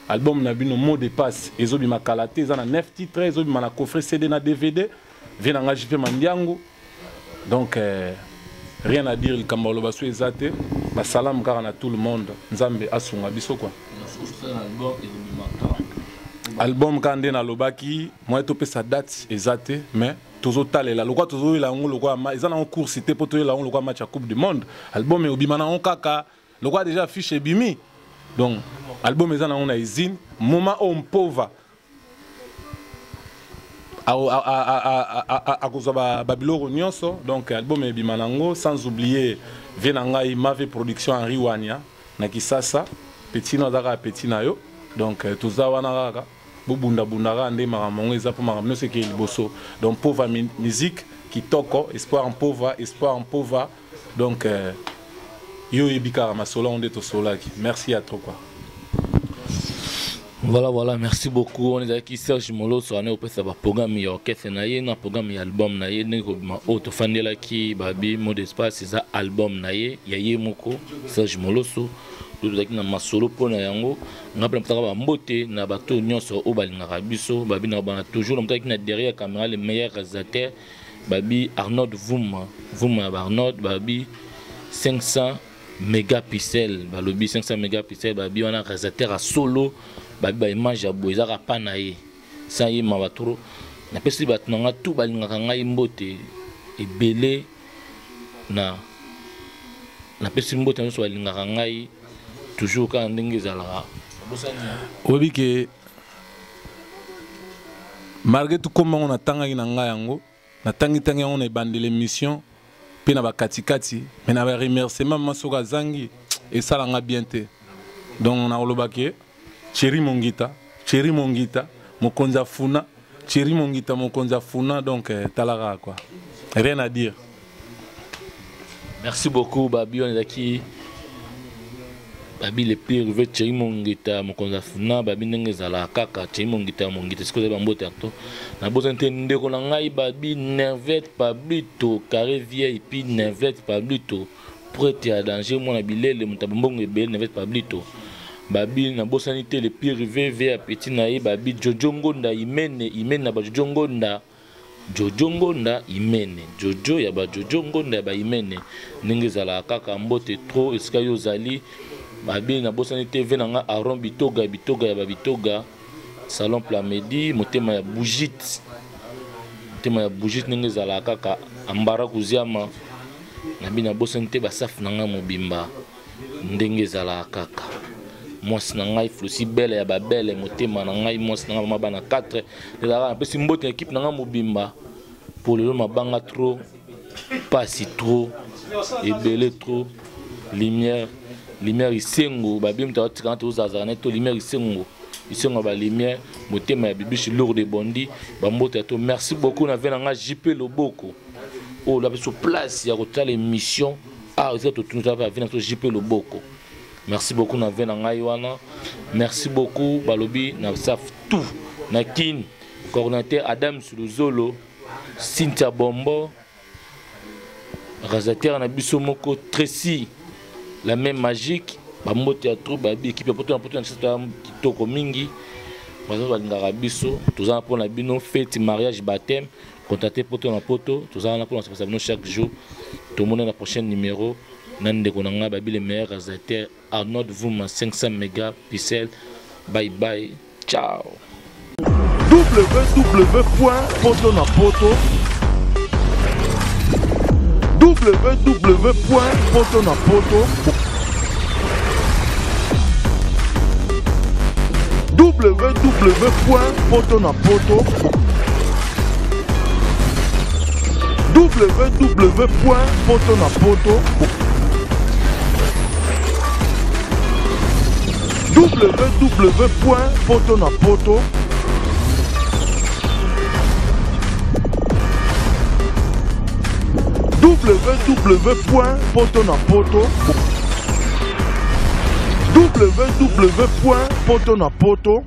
Album na bino Mot de passe ezobima kala te, eza na 9 titres, ezobima na coffret CD na DVD. Vie na ngai JP Mandiango. Donc rien à dire, likambo aloba so eza te, basalamu kaka na tout le monde. Nzambe asunga biso quoi. Album kaka nde nalobaki, moye topesa date eza te, mais tozotalela lokwa tozoyela yango lokwa eza nango course te, mpo toyela yango lokwa match ya Coupe du monde. Album ebima nango kaka lokwa déjà fiche ebimi. Donc album eza nango na usine, moment oyo mpova akozwa babiloko nyonso. Donc album ebima nango. Sans oublier vie na ngai Mave Production, Henri Wania na Kisasa, petit no aza kaka petit na yo. Donc toza wana kaka bobundabunda kaka nde makambo yango eza mpo makambo nyonso ekei liboso. Donc Mpova musique kitoko, espoir Mpova, espoir Mpova. Donc yo oyebi kaka masolo yango nde tosolaki. Merci ya trop quoi. Voilà, voilà, merci beaucoup. On est avec Serge Moloso, on est au ba programme ya orchestre na ye, na programme ya album na ye, ndenge kobima oyo tofandelaki. Babi mot d'espace eza album na ye ya ye moko Serge Moloso. Tozalaki na masolo mpo na yango. Nga mpe napesaka bambote na bato nyonso oyo balingaka biso. Babi na bana toujours namotaki na derrière caméra, le meilleur réalisateur babi Arnold Vuma, Vuma ya Arnold, babi 500 mégapixel, balobi 500 mégapixel, babi wana réalisateur ya solo, babi ba image ya boye ezaka pa na ye sans ye mawa trop. Napesi bato na nga tout balingaka ngai mbote ebele, na napesi mbote nyonso balingaka ngai toujours kaka ndenge ezalaka. Oyebi ke malgré tout kombo yango natangaki na ngai yango, natangi-tangi yango na ebandeli émission mpe na bakatikati, mais na baremerciement ma soki azangi esalanga bien te. Donc nakoloba ke Thierry Mongita, Thierry Mongita, mokonzi afuna, Thierry Mongita, mokonzi afuna, donc talaka quoi. Rien à dire. Merci beaucoup Babi, on ezalaki Babi le pire rive Thierry Mongita, mokonzi afuna, Babi ndenge ezalaka kaka Thierry Mongita, Mongita sikoyo eza bambote ya to. Nabosani te ndeko na ngai Babi Nervette Pablito Carré VIP Nervette Pablito prêtre ya danger mwana bilele moto ya mbongo ebele Nervette Pablito. Babi nabosani te le pire rive ve ya petit na ye Babi Jojo Ngonda Imene, Imene na ba Jojo Ngonda, Jojo Ngonda Imene, Jojo ya ba Jojo Ngonda ya ba Imene ndenge ezalaka kaka mbote trop esika yo ozali. Babi nabosani te ve na nga Aaron Bitoga, Bitoga ya ba Bitoga Salon Plamedi, motema ya Bougite, motema ya Bougite ndenge ezalaka kaka Ambara Kuziama. Nabi nabosani te basafu na nga mobimba ndenge ezalaka kaka mwasi na ngai Flosi Belle ya babele motema na ngai mwasi na ngai mama bana 4 ezalaka. Napesi mbote na ekipe na ngai mobimba po lelo mabanga trop pasi trop ebele trop lumière, lumière isengo babi moto atikanga tozalazala na to lumière isengo, isengo ya ba lumière motema ya bibishi lourde bondi bambote ya to. Merci beaucoup na ve na ngai JP Loboko oyo la biso place ya kotala émission ah eza totunza pe ave na biso JP Loboko. Merci beaucoup na ve na ngai wana. Merci beaucoup balobi na saf tout na kin coordinateur Adam Suluzolo, Cynthia Bombo, réalisateur na biso moko Tracy la même magique, bambote ya trop babi équipe ya poto na poto na biso kitoko mingi baza balingaka biso toza na mpona bino fête mariage baptême contacter poto na poto toza na mpona sepesa bino chaque jour. Tomoni na prochain numéro na ndeko na ngai babi le meilleur réalisateur Arnold Vuma 500 méga pixel. Bye bye, ciao. www.potonapoto www.potonapoto www.potonapoto www.potonapoto www.potonapoto www.potonapoto www.potonapoto.